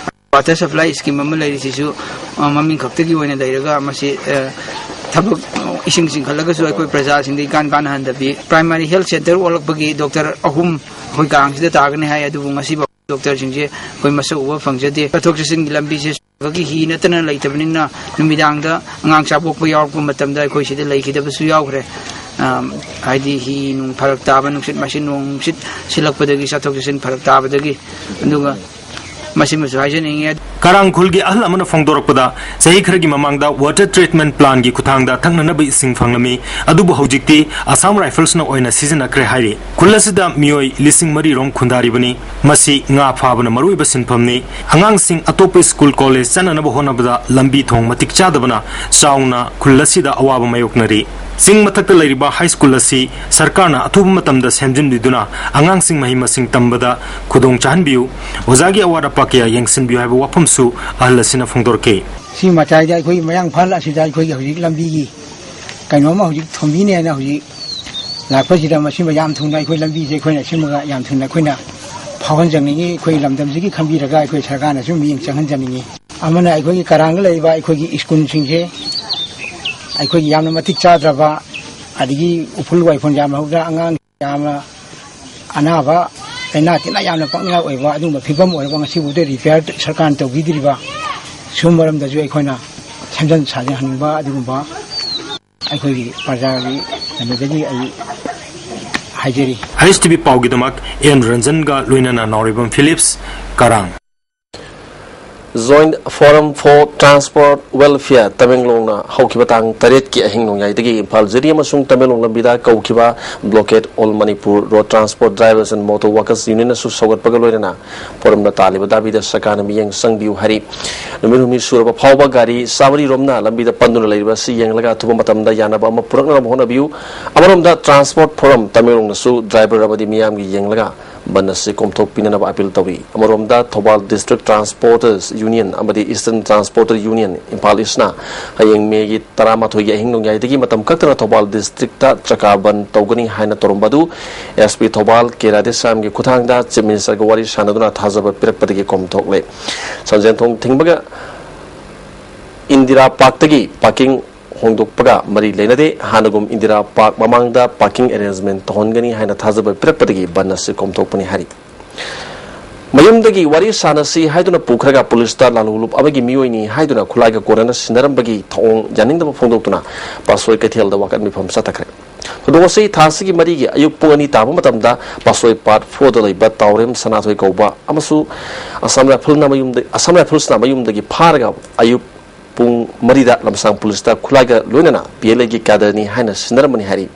ꯋꯥꯇꯔ ꯁꯄ꯭ꯂꯥꯏ ꯁ꯭ꯀꯤꯝ ꯑꯃ ꯂꯩꯔꯤꯁꯤꯁꯨ, ꯑ, ꯃꯃꯤꯡ ꯈꯛꯇꯒꯤ ꯑꯣꯏꯅ ꯂꯩꯔꯒ ꯃꯁꯤ, ꯑ, ꯊꯕꯛ, ꯏꯁꯤꯡ ꯆꯤꯡꯈꯠꯂꯒꯁꯨ ꯑꯩꯈꯣꯏ ꯄ꯭ꯔꯖꯥꯁꯤꯡꯗ ꯏꯀꯥꯟ ꯀꯥꯟꯅꯍꯟꯗꯕꯤ꯫ ꯄ꯭ꯔꯥꯏꯃꯥꯔꯤ ꯍꯦꯜꯊ ꯁꯦꯟꯇꯔ ꯑꯣꯜꯂꯛꯄꯒꯤ ꯗꯣꯛꯇꯔ ꯑꯍꯨꯝ ꯑꯩꯈꯣꯏ ꯀꯔꯥꯡꯁꯤꯗ ꯇꯥꯒꯅꯤ ꯍꯥꯏ, ꯑꯗꯨꯕꯨ ꯉꯁꯤꯐꯥꯎ ꯗꯣꯛꯇꯔꯁꯤꯡꯁꯦ ꯑꯩꯈꯣꯏ ꯃꯁꯛ ꯎꯕ ꯐꯪꯖꯗꯦ꯫ ꯆꯠꯊꯣꯛ ꯆꯠꯁꯤꯟꯒꯤ ꯂꯝꯕꯤꯁꯦ ꯁꯣꯔꯣꯛꯇꯒꯤ ꯍꯤ ꯅꯠꯇꯅ ꯂꯩꯇꯕꯅꯤꯅ ꯅꯨꯃꯤꯗꯥꯡꯗ ꯑꯉꯥꯡ ꯆꯥꯄꯣꯛꯄ ꯌꯥꯎꯔꯛꯄ ꯃꯇꯝꯗ ꯑꯩꯈꯣꯏ ꯁꯤꯗ ꯂꯩꯈꯤꯗꯕꯁꯨ ꯌꯥꯎꯈ꯭ꯔꯦ꯫ ꯑ, ꯍꯥꯏꯗꯤ ꯍꯤ ꯅꯨꯡ ꯐꯔꯛ ꯇꯥꯕ, ꯅꯨꯡꯁꯤꯠ ꯃꯥꯏꯁꯤꯠ, ꯅꯣꯡ ꯅꯨꯡꯁꯤꯠ ꯁꯤꯜꯂꯛꯄꯗꯒꯤ ꯆꯠꯊꯣꯛ ꯆꯠꯁꯤꯟ ꯐꯔꯛ ꯇꯥꯕꯗꯒꯤ꯫ ꯑꯗꯨꯒ ꯃꯁꯤꯃꯁꯨ ꯍꯥꯏꯖꯅꯤꯡꯉꯤ꯫ ꯀꯔꯥꯡ ꯈꯨꯜꯒꯤ ꯑꯍꯜ ꯑꯃꯅ ꯐꯣꯡꯗꯣꯔꯛꯄꯗ, ꯆꯍꯤ ꯈꯔꯒꯤ ꯃꯃꯥꯡꯗ water treatment plantꯒꯤ ꯈꯨꯠꯊꯥꯡꯗ ꯊꯛꯅꯅꯕ ꯏꯁꯤꯡ ꯐꯪꯂꯝꯃꯤ, ꯑꯗꯨꯕꯨ ꯍꯧꯖꯤꯛꯇꯤ Assam Riflesꯅ ꯑꯣꯏꯅ ꯁꯤꯖꯤꯟꯅꯈ꯭ꯔꯦ ꯍꯥꯏꯔꯤ꯫ ꯈꯨꯜ ꯑꯁꯤꯗ ꯃꯤꯑꯣꯏ ꯂꯤꯁꯤꯡ ꯃꯔꯤ ꯔꯣꯝ ꯈꯨꯟꯗꯥꯔꯤꯕꯅꯤ꯫ ꯃꯁꯤ ꯉꯥ ꯐꯥꯕꯅ ꯃꯔꯨꯑꯣꯏꯕ ꯁꯤꯟꯐꯝꯅꯤ꯫ ꯑꯉꯥꯡꯁꯤꯡ ꯑꯇꯣꯞꯄ ꯁ꯭ꯀꯨꯜ ꯀꯣꯂꯦꯖ ꯆꯠꯅꯅꯕ ꯍꯣꯠꯅꯕꯗ ꯂꯝꯕꯤ ꯊꯣꯡ ꯃꯇꯤꯛ ꯆꯥꯗꯕꯅ ꯆꯥꯎꯅ ꯈꯨꯜ ꯑꯁꯤꯗ ꯑꯋꯥꯕ ꯃꯥꯌꯣꯛꯅꯔꯤ꯫ ꯆꯤꯡ ꯃꯊꯛꯇ ꯂꯩꯔꯤꯕ ꯍꯥꯏ ꯁ꯭ꯀꯨꯜ ꯑꯁꯤ ꯁꯔꯀꯥꯔꯅ ꯑꯊꯨꯕ ꯃꯇꯝꯗ ꯁꯦꯝꯖꯤꯟꯕꯤꯗꯨꯅ ꯑꯉꯥꯡꯁꯤꯡ ꯃꯍꯩ ꯃꯁꯤꯡ ꯇꯝꯕꯗ ꯈꯨꯗꯣꯡ ꯆꯥꯍꯟꯕꯤꯌꯨ꯫ ꯑꯣꯖꯥꯒꯤ ꯑꯋꯥꯠ ꯑꯄꯥ ꯀꯌꯥ ꯌꯦꯡꯁꯤꯟꯕꯤꯌꯨ ꯍꯥꯏꯕ ꯋꯥꯐꯝꯁꯨ ꯑꯍꯜ ꯑꯁꯤꯅ ꯐꯣꯡꯗꯣꯔꯛꯈꯤ꯫ ꯁꯤ ꯃꯇꯥꯏꯗ ꯑꯩꯈꯣꯏ ꯃꯌꯥꯡ ꯏꯝꯐꯥꯜ ꯑꯁꯤꯗ ꯑꯩꯈꯣꯏꯒꯤ ꯍꯧꯖꯤꯛ ꯂꯝꯕꯤꯒꯤ ꯀꯩꯅꯣꯝꯃ ꯍꯧꯖꯤꯛ ꯊꯣꯟꯕꯤꯅꯦꯅ ꯍꯧꯖꯤꯛ ꯂꯥꯛꯄꯁꯤꯗ, ꯃꯁꯤꯃ ꯌꯥꯝ ꯊꯨꯅ ꯑꯩꯈꯣꯏ ꯂꯝꯕꯤꯁꯦ ꯑꯩꯈꯣꯏꯅ ꯁꯦꯝꯃꯒ ꯌꯥꯝ ꯊꯨꯅ ꯑꯩꯈꯣꯏꯅ ꯐꯥꯎꯍꯟꯖꯅꯤꯡꯉꯤ꯫ ꯑꯩꯈꯣꯏ ꯂꯝꯗꯝꯁꯤꯒꯤ ꯈꯟꯕꯤꯔꯒ ꯑꯩꯈꯣꯏ ꯁꯔꯀꯥꯔꯅꯁꯨ ꯃꯤꯠꯌꯦꯡ ꯆꯪꯍꯟꯖꯅꯤꯡꯉꯤ꯫ ꯑꯃꯅ ꯑꯩꯈꯣꯏꯒꯤ ꯀꯔꯥꯡꯗ ꯂꯩꯔꯤꯕ ꯑꯩꯈꯣꯏꯒꯤ ꯁ꯭ꯀꯨꯜꯁꯤꯡꯁꯦ, ꯑꯩꯈꯣꯏꯒꯤ ꯌꯥꯝꯅ ꯃꯇꯤꯛ ꯆꯥꯗ꯭ꯔꯕ, ꯑꯗꯒꯤ ꯎꯐꯨꯜ ꯋꯥꯏꯐꯨꯜ ꯌꯥꯝꯅ ꯍꯧꯗꯅ ꯑꯉꯥꯡ ꯌꯥꯝꯅ ꯑꯅꯥꯕ, ꯂꯥꯏꯅꯥ ꯇꯤꯟꯅꯥ ꯌꯥꯝꯅ ꯄꯛꯅꯤꯡꯉꯥꯏ ꯑꯣꯏꯕ ꯑꯗꯨꯒꯨꯝꯕ ꯐꯤꯕꯝ ꯑꯣꯏꯔꯕ ꯉꯁꯤꯐꯥꯎꯗ ꯔꯤꯄꯤꯌꯥꯔ ꯁꯔꯀꯥꯔꯅ ꯇꯧꯕꯤꯗ꯭ꯔꯤꯕ, ꯁꯤꯒꯨꯝꯕ ꯃꯔꯝꯗꯁꯨ ꯑꯩꯈꯣꯏꯅ ꯁꯦꯝꯖꯤꯟ ꯁꯥꯖꯤꯟꯍꯟꯅꯤꯡꯕ ꯑꯗꯨꯒꯨꯝꯕ ꯑꯩꯈꯣꯏꯒꯤ ꯄ꯭ꯔꯖꯥꯒꯤ ꯀꯩꯅꯣꯗꯒꯤ ꯑꯩ ꯍꯥꯏꯖꯔꯤ꯫ ꯑꯥꯏ ꯑꯦꯁ ꯇꯤ ꯚꯤ ꯄꯥꯎꯒꯤꯗꯃꯛ ꯑꯦꯟ ꯔꯟꯖꯟꯒ ꯂꯣꯏꯅꯅ ꯅꯥꯎꯔꯦꯝꯕꯝ ꯐꯤꯂꯤꯞꯁ, ꯀꯔꯥꯡ꯫ Joint Forum for Transport Welfare ꯇꯃꯦꯡꯂꯣꯡꯅ ꯍꯧꯈꯤꯕ ꯇꯥꯡ ꯇꯔꯦꯠꯀꯤ ꯑꯍꯤꯡ ꯅꯣꯡꯌꯥꯏꯗꯒꯤ ꯏꯝꯐꯥꯜ ꯖꯤꯔꯤ ꯑꯃꯁꯨꯡ ꯇꯃꯦꯡꯂꯣꯡ ꯂꯝꯕꯤꯗ ꯀꯧꯈꯤꯕ Blockade All Manipur Road Transport Drivers and Motor Workers Unionꯅꯁꯨ ꯁꯧꯒꯠꯄꯒ ꯂꯣꯏꯅꯅ ꯐꯣꯔꯝꯗ ꯇꯥꯜꯂꯤꯕ ꯗꯥꯕꯤꯗ ꯁꯔꯀꯥꯔꯅ ꯃꯤꯠꯌꯦꯡ ꯆꯪꯕꯤꯌꯨ ꯍꯥꯏꯔꯤ꯫ ꯅꯨꯃꯤꯠ ꯍꯨꯝꯅꯤ ꯁꯨꯔꯕ ꯐꯥꯎꯕ ꯒꯥꯔꯤ ꯆꯥꯃꯔꯤ ꯔꯣꯝꯅ ꯂꯝꯕꯤꯗ ꯄꯟꯗꯨꯅ ꯂꯩꯔꯤꯕ ꯑꯁꯤ ꯌꯦꯡꯂꯒ ꯑꯊꯨꯕ ꯃꯇꯝꯗ ꯌꯥꯅꯕ ꯑꯃ ꯄꯨꯔꯛꯅꯕ ꯍꯣꯠꯅꯕꯤꯌꯨ꯫ ꯑꯃꯔꯣꯝꯗ Transport Forum ꯇꯃꯦꯡꯂꯣꯡꯅꯁꯨ ꯗ꯭ꯔꯥꯏꯚꯔ ꯑꯃꯗꯤ ꯃꯤꯌꯥꯝꯒꯤ ꯌꯦꯡꯂꯒ ꯕꯟ ꯑꯁꯤ ꯀꯣꯝꯊꯣꯛꯄꯤꯅꯅꯕ ꯑꯄꯤꯜ ꯇꯧꯏ꯫ ꯑꯃꯔꯣꯝꯗ ꯊꯧꯕꯥꯜ District Transporters Union ꯑꯃꯗꯤ Eastern Transporter Union ꯏꯝꯐꯥꯜ Eastꯅ ꯍꯌꯦꯡ ꯃꯦꯒꯤ ꯇꯔꯥꯃꯥꯊꯣꯏꯒꯤ ꯑꯍꯤꯡ ꯅꯣꯡꯌꯥꯏꯗꯒꯤ ꯃꯇꯝ ꯀꯛꯇꯅ ꯊꯧꯕꯥꯜ districtꯇ ꯆꯀꯥ ꯕꯟ ꯇꯧꯒꯅꯤ ꯍꯥꯏꯅ ꯇꯧꯔꯝꯕ ꯑꯗꯨ SP ꯊꯧꯕꯥꯜ ꯀꯦ ꯔꯥꯙꯦꯁ꯭ꯌꯥꯝꯒꯤ ꯈꯨꯠꯊꯥꯡꯗ Chief Ministerꯒ ꯋꯥꯔꯤ ꯁꯥꯟꯅꯗꯨꯅ ꯊꯥꯖꯕ ꯄꯤꯔꯛꯄꯗꯒꯤ ꯀꯣꯝꯊꯣꯛꯂꯦ꯫ ꯁꯟꯖꯦꯟꯊꯣꯡ ꯊꯤꯡꯕꯒ ꯏꯟꯗꯤꯔꯥ ꯄꯥꯔꯛꯇꯒꯤ parking ꯍꯣꯡꯗꯣꯛꯄꯒ ꯃꯔꯤ ꯂꯩꯅꯗꯦ꯫ ꯍꯥꯟꯅꯒꯨꯝ ꯏꯟꯗꯤꯔꯥ ꯄꯥꯔꯛ ꯃꯃꯥꯡꯗ parking arrangement ꯇꯧꯍꯟꯒꯅꯤ ꯍꯥꯏꯅ ꯊꯥꯖꯕ ꯄꯤꯔꯛꯄꯗꯒꯤ ꯕꯟ ꯑꯁꯤ ꯀꯣꯝꯊꯣꯛꯄꯅꯤ ꯍꯥꯏꯔꯤ꯫ ꯃꯌꯨꯝꯗꯒꯤ ꯋꯥꯔꯤ ꯁꯥꯟꯅꯁꯤ ꯍꯥꯏꯗꯨꯅ ꯄꯨꯈ꯭ꯔꯒ ꯄꯨꯂꯤꯁꯇ ꯂꯥꯂꯣꯡꯂꯨꯞ ꯑꯃꯒꯤ ꯃꯤꯑꯣꯏꯅꯤ ꯍꯥꯏꯗꯨꯅ ꯈꯨꯠꯂꯥꯏꯒ ꯀꯣꯟꯅꯅ ꯁꯤꯟꯅꯔꯝꯕꯒꯤ ꯊꯧꯑꯣꯡ ꯌꯥꯅꯤꯡꯗꯕ ꯐꯣꯡꯗꯣꯛꯇꯨꯅ ꯄꯥꯠꯁꯣꯏ ꯀꯩꯊꯦꯜꯗ ꯋꯥꯀꯠ ꯃꯤꯐꯝ ꯆꯠꯊꯈ꯭ꯔꯦ꯫ ꯈꯨꯗꯣꯡ ꯑꯁꯤ ꯊꯥ ꯑꯁꯤꯒꯤ ꯃꯔꯤꯒꯤ ꯑꯌꯨꯛ ꯄꯨꯡ ꯑꯅꯤ ꯇꯥꯕ ꯃꯇꯝꯗ ꯄꯥꯁꯣꯏ ꯄꯥꯠ ꯐꯣꯔꯗ ꯂꯩꯕ ꯇꯥꯎꯔꯦꯝ ꯁꯅꯥꯊꯣꯏ ꯀꯧꯕ ꯑꯃꯁꯨ ꯑꯁꯥꯝ ꯔꯥꯏꯐꯜꯅ ꯃꯌꯨꯝꯗ, ꯑꯁꯥꯝ ꯔꯥꯏꯐꯜꯁꯅ ꯃꯌꯨꯝꯗꯒꯤ ꯐꯥꯔꯒ ꯑꯌꯨꯛ ꯄꯨꯡ ꯃꯔꯤꯗ ꯂꯝꯁꯥꯡ ꯄꯨꯂꯤꯁꯇ ꯈꯨꯠꯂꯥꯏꯒ ꯂꯣꯏꯅꯅ ꯄꯤ ꯑꯦꯜ ꯑꯦꯒꯤ ꯀꯦꯗꯔꯅꯤ ꯍꯥꯏꯅ ꯁꯤꯟꯅꯔꯝꯕꯅꯤ ꯍꯥꯏꯔꯤ꯫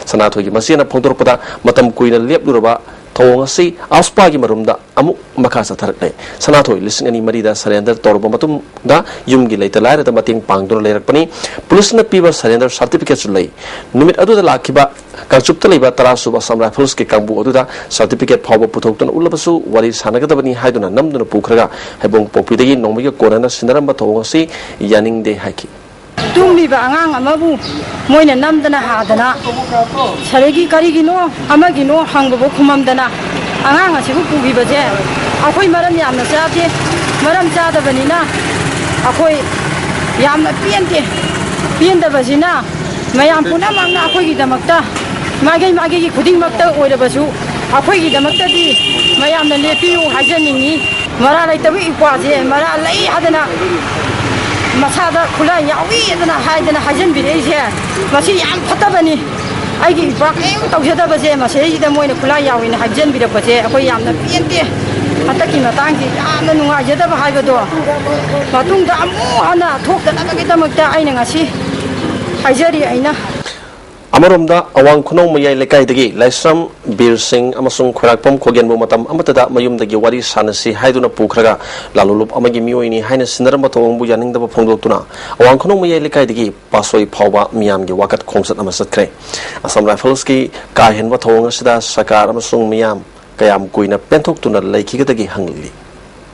ꯁꯅꯥꯊꯣꯏꯒꯤ ꯃꯆꯦꯅ ꯐꯣꯡꯗꯣꯔꯛꯄꯗ, ꯃꯇꯝ ꯀꯨꯏꯅ ꯂꯦꯞꯂꯨꯔꯕ ꯊꯧꯑꯣꯡ ꯑꯁꯤ ꯑꯥꯎꯁꯄꯥꯒꯤ ꯃꯔꯨꯝꯗ ꯑꯃꯨꯛ ꯃꯈꯥ ꯆꯠꯊꯔꯛꯂꯦ꯫ ꯁꯅꯥꯊꯣꯏ ꯂꯤꯁꯤꯡ ꯑꯅꯤ ꯃꯔꯤꯗ ꯁꯔꯦꯟꯗꯔ ꯇꯧꯔꯕ ꯃꯇꯨꯡꯗ ꯌꯨꯝꯒꯤ ꯂꯩꯇ ꯂꯥꯏꯔꯗ ꯃꯇꯦꯡ ꯄꯥꯡꯗꯨꯅ ꯂꯩꯔꯛꯄꯅꯤ꯫ ꯄꯨꯂꯤꯁꯅ ꯄꯤꯕ ꯁꯔꯦꯟꯗꯔ ꯁꯥꯔꯇꯤꯐꯤꯀꯦꯠꯁꯨ ꯂꯩ꯫ ꯅꯨꯃꯤꯠ ꯑꯗꯨꯗ ꯂꯥꯛꯈꯤꯕ ꯀꯥꯡꯆꯨꯞꯇ ꯂꯩꯕ ꯇꯔꯥ ꯁꯨꯕ ꯑꯁꯥꯝ ꯔꯥꯏꯐꯜꯁꯀꯤ ꯀꯥꯡꯕꯨ ꯑꯗꯨꯗ ꯁꯥꯔꯇꯤꯐꯤꯀꯦꯠ ꯐꯥꯎꯕ ꯄꯨꯊꯣꯛꯇꯨꯅ ꯎꯠꯂꯕꯁꯨ ꯋꯥꯔꯤ ꯁꯥꯟꯅꯒꯗꯕꯅꯤ ꯍꯥꯏꯗꯨꯅ ꯅꯝꯗꯨꯅ ꯄꯨꯈ꯭ꯔꯒ ꯍꯩꯕꯣꯡꯄꯣꯛꯄꯤꯗꯒꯤ ꯅꯣꯡꯃꯩꯒ ꯀꯣꯟꯅꯅ ꯁꯤꯟꯅꯔꯝꯕ ꯊꯧꯑꯣꯡ ꯑꯁꯤ ꯌꯥꯅꯤꯡꯗꯦ ꯍꯥꯏꯈꯤ꯫ ꯇꯨꯝꯃꯤꯕ ꯑꯉꯥꯡ ꯑꯃꯕꯨ ꯃꯣꯏꯅ ꯅꯝꯗꯅ ꯍꯥꯗꯅ, ꯁꯔꯒꯤ ꯀꯔꯤꯒꯤꯅꯣ ꯑꯃꯒꯤꯅꯣ ꯍꯪꯕꯕꯨ ꯈꯨꯝꯃꯝꯗꯅ, ꯑꯉꯥꯡ ꯑꯁꯤꯕꯨ ꯄꯨꯈꯤꯕꯁꯦ ꯑꯩꯈꯣꯏ ꯃꯔꯝ ꯌꯥꯝꯅ ꯆꯥꯗꯦ꯫ ꯃꯔꯝ ꯆꯥꯗꯕꯅꯤꯅ ꯑꯩꯈꯣꯏ ꯌꯥꯝꯅ ꯄꯦꯟꯗꯦ꯫ ꯄꯦꯟꯗꯕꯁꯤꯅ ꯃꯌꯥꯝ ꯄꯨꯝꯅꯃꯛꯅ ꯑꯩꯈꯣꯏꯒꯤꯗꯃꯛꯇ, ꯃꯥꯏꯀꯩ ꯃꯥꯏꯀꯩꯒꯤ ꯈꯨꯗꯤꯡꯃꯛꯇ ꯑꯣꯏꯔꯕꯁꯨ, ꯑꯩꯈꯣꯏꯒꯤꯗꯃꯛꯇꯗꯤ ꯃꯌꯥꯝꯅ ꯂꯦꯞꯄꯤꯌꯨ ꯍꯥꯏꯖꯅꯤꯡꯉꯤ꯫ ꯃꯔꯥ ꯂꯩꯇꯕ ꯏꯄ꯭ꯋꯥꯁꯦ ꯃꯔꯥ ꯂꯩ ꯍꯥꯏꯗꯅ ꯃꯁꯥꯗ ꯈꯨꯠꯂꯥꯏ ꯌꯥꯎꯏ ꯍꯥꯏꯗꯅ ꯍꯥꯏꯗꯅ ꯍꯥꯏꯖꯟꯕꯤꯔꯛꯏꯁꯦ, ꯃꯁꯤ ꯌꯥꯝ ꯐꯠꯇꯕꯅꯤ꯫ ꯑꯩꯒꯤ ꯏꯄ꯭ꯋꯥ ꯀꯔꯤꯝ ꯇꯧꯖꯗꯕꯁꯦ ꯃꯁꯤꯗꯩꯁꯤꯗ ꯃꯣꯏꯅ ꯈꯨꯠꯂꯥꯏ ꯌꯥꯎꯏꯅ ꯍꯥꯏꯖꯟꯕꯤꯔꯛꯄꯁꯦ ꯑꯩꯈꯣꯏ ꯌꯥꯝꯅ ꯄꯦꯟꯗꯦ꯫ ꯍꯟꯗꯛꯀꯤ ꯃꯇꯥꯡꯁꯤ ꯌꯥꯝꯅ ꯅꯨꯡꯉꯥꯏꯖꯗꯕ ꯍꯥꯏꯕꯗꯣ, ꯃꯇꯨꯡꯗ ꯑꯃꯨꯛ ꯍꯟꯅ ꯊꯣꯛꯇꯅꯕꯒꯤꯗꯃꯛꯇ ꯑꯩꯅ ꯉꯁꯤ ꯍꯥꯏꯖꯔꯤ꯫ ꯑꯩꯅ ꯑꯃꯔꯣꯝꯗ, ꯑꯋꯥꯡ ꯈꯨꯅꯧ ꯃꯌꯥꯏ ꯂꯩꯀꯥꯏꯗꯒꯤ ꯂꯥꯏꯁ꯭ꯔꯝ ꯕꯤꯔ ꯁꯤꯡ ꯑꯃꯁꯨꯡ ꯈꯣꯏꯔꯥꯛꯄꯝ ꯈꯣꯒꯦꯟꯕꯨ ꯃꯇꯝ ꯑꯃꯠꯇꯗ ꯃꯌꯨꯝꯗꯒꯤ ꯋꯥꯔꯤ ꯁꯥꯟꯅꯁꯤ ꯍꯥꯏꯗꯨꯅ ꯄꯨꯈ꯭ꯔꯒ ꯂꯥꯂꯣꯡꯂꯨꯞ ꯑꯃꯒꯤ ꯃꯤꯑꯣꯏꯅꯤ ꯍꯥꯏꯅ ꯁꯤꯟꯅꯔꯝꯕ ꯊꯧꯑꯣꯡꯕꯨ ꯌꯥꯅꯤꯡꯗꯕ ꯐꯣꯡꯗꯣꯛꯇꯨꯅ ꯑꯋꯥꯡ ꯈꯨꯅꯧ ꯃꯌꯥꯏ ꯂꯩꯀꯥꯏꯗꯒꯤ ꯄꯥꯁꯣꯏ ꯐꯥꯎꯕ ꯃꯤꯌꯥꯝꯒꯤ ꯋꯥꯀꯠ ꯈꯣꯡꯆꯠ ꯑꯃ ꯆꯠꯈ꯭ꯔꯦ꯫ ꯑꯁꯥꯝ ꯔꯥꯏꯐꯜꯁꯀꯤ ꯀꯥ ꯍꯦꯟꯕ ꯊꯧꯑꯣꯡ ꯑꯁꯤꯗ ꯁꯔꯀꯥꯔ ꯑꯃꯁꯨꯡ ꯃꯤꯌꯥꯝ ꯀꯌꯥꯝ ꯀꯨꯏꯅ ꯄꯦꯟꯊꯣꯛꯇꯨꯅ ꯂꯩꯈꯤꯒꯗꯒꯦ ꯍꯪꯂꯤ꯫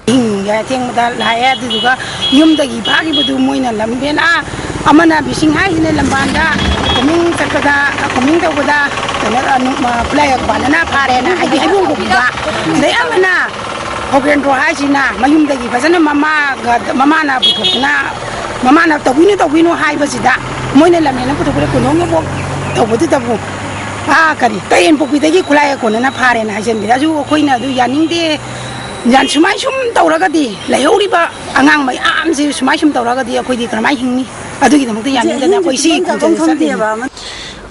ꯑꯍꯤꯡꯒꯤ ꯑꯊꯦꯡꯕꯗ ꯂꯥꯛꯑꯦ꯫ ꯑꯗꯨꯗꯨꯒ ꯌꯨꯝꯗꯒꯤ ꯐꯥꯈꯤꯕꯗꯨ ꯃꯣꯏꯅ ꯂꯝꯕꯦꯟ, ꯑꯥ, ꯑꯃꯅ ꯕꯤꯁꯤꯡ ꯍꯥꯏꯁꯤꯅ ꯂꯝꯕꯥꯟꯗ ꯀꯣꯃꯤꯡ ꯆꯠꯄꯗ, ꯀꯣꯃꯤꯡ ꯇꯧꯕꯗ ꯀꯩꯅꯣ, ꯑ, ꯅꯨ-, ꯑ, ꯈꯨꯠꯂꯥꯏ ꯄꯥꯟꯅꯅ ꯐꯥꯔꯦꯅ ꯍꯥꯏꯗꯤ ꯍꯩꯕꯣꯡ ꯀꯣꯛꯄꯤꯕ꯫ ꯑꯗꯩ ꯑꯃꯅ ꯈꯣꯒꯦꯟꯗ꯭ꯔꯣ ꯍꯥꯏꯁꯤꯅ ꯃꯌꯨꯝꯗꯒꯤ ꯐꯖꯅ ꯃꯃꯥꯒ, ꯃꯃꯥꯅ ꯄꯨꯊꯣꯛꯇꯅ, ꯃꯃꯥꯅ ꯇꯧꯕꯤꯅꯨ, ꯇꯧꯕꯤꯅꯨ ꯍꯥꯏꯕꯁꯤꯗ ꯃꯣꯏꯅ ꯂꯝꯍꯦꯟꯅ ꯄꯨꯊꯣꯛꯄꯗ ꯀꯣꯟꯊꯣꯡ ꯌꯧꯕꯣꯛ ꯇꯧꯕꯗꯨꯗꯕꯨ, ꯑꯥ, ꯀꯔꯤ, ꯇꯌꯦꯟ ꯄꯣꯛꯄꯤꯗꯒꯤ ꯈꯨꯠꯂꯥꯏ ꯀꯣꯟꯅꯅ ꯐꯥꯔꯦꯅ ꯍꯥꯏꯖꯟꯕꯤꯔꯦ꯫ ꯑꯗꯨ ꯑꯩꯈꯣꯏꯅ ꯑꯗꯨ ꯌꯥꯅꯤꯡꯗꯦ꯫ ꯌꯥꯟ-, ꯁꯨꯃꯥꯏ ꯁꯨꯝ ꯇꯧꯔꯒꯗꯤ ꯂꯩꯍꯧꯔꯤꯕ ꯑꯉꯥꯡ ꯃꯌꯥꯝꯁꯤ ꯁꯨꯃꯥꯏ ꯁꯨꯝ ꯇꯧꯔꯒꯗꯤ ꯑꯩꯈꯣꯏꯗꯤ ꯀꯔꯝꯍꯥꯏꯅ ꯍꯤꯡꯅꯤ? ꯑꯗꯨꯒꯤꯗꯃꯛꯇ ꯌꯥꯅꯤꯡꯗꯅ ꯑꯩꯈꯣꯏ ꯁꯤ ꯈꯣꯡꯖꯪꯁꯦ ꯆꯠꯂꯤꯅꯤ꯫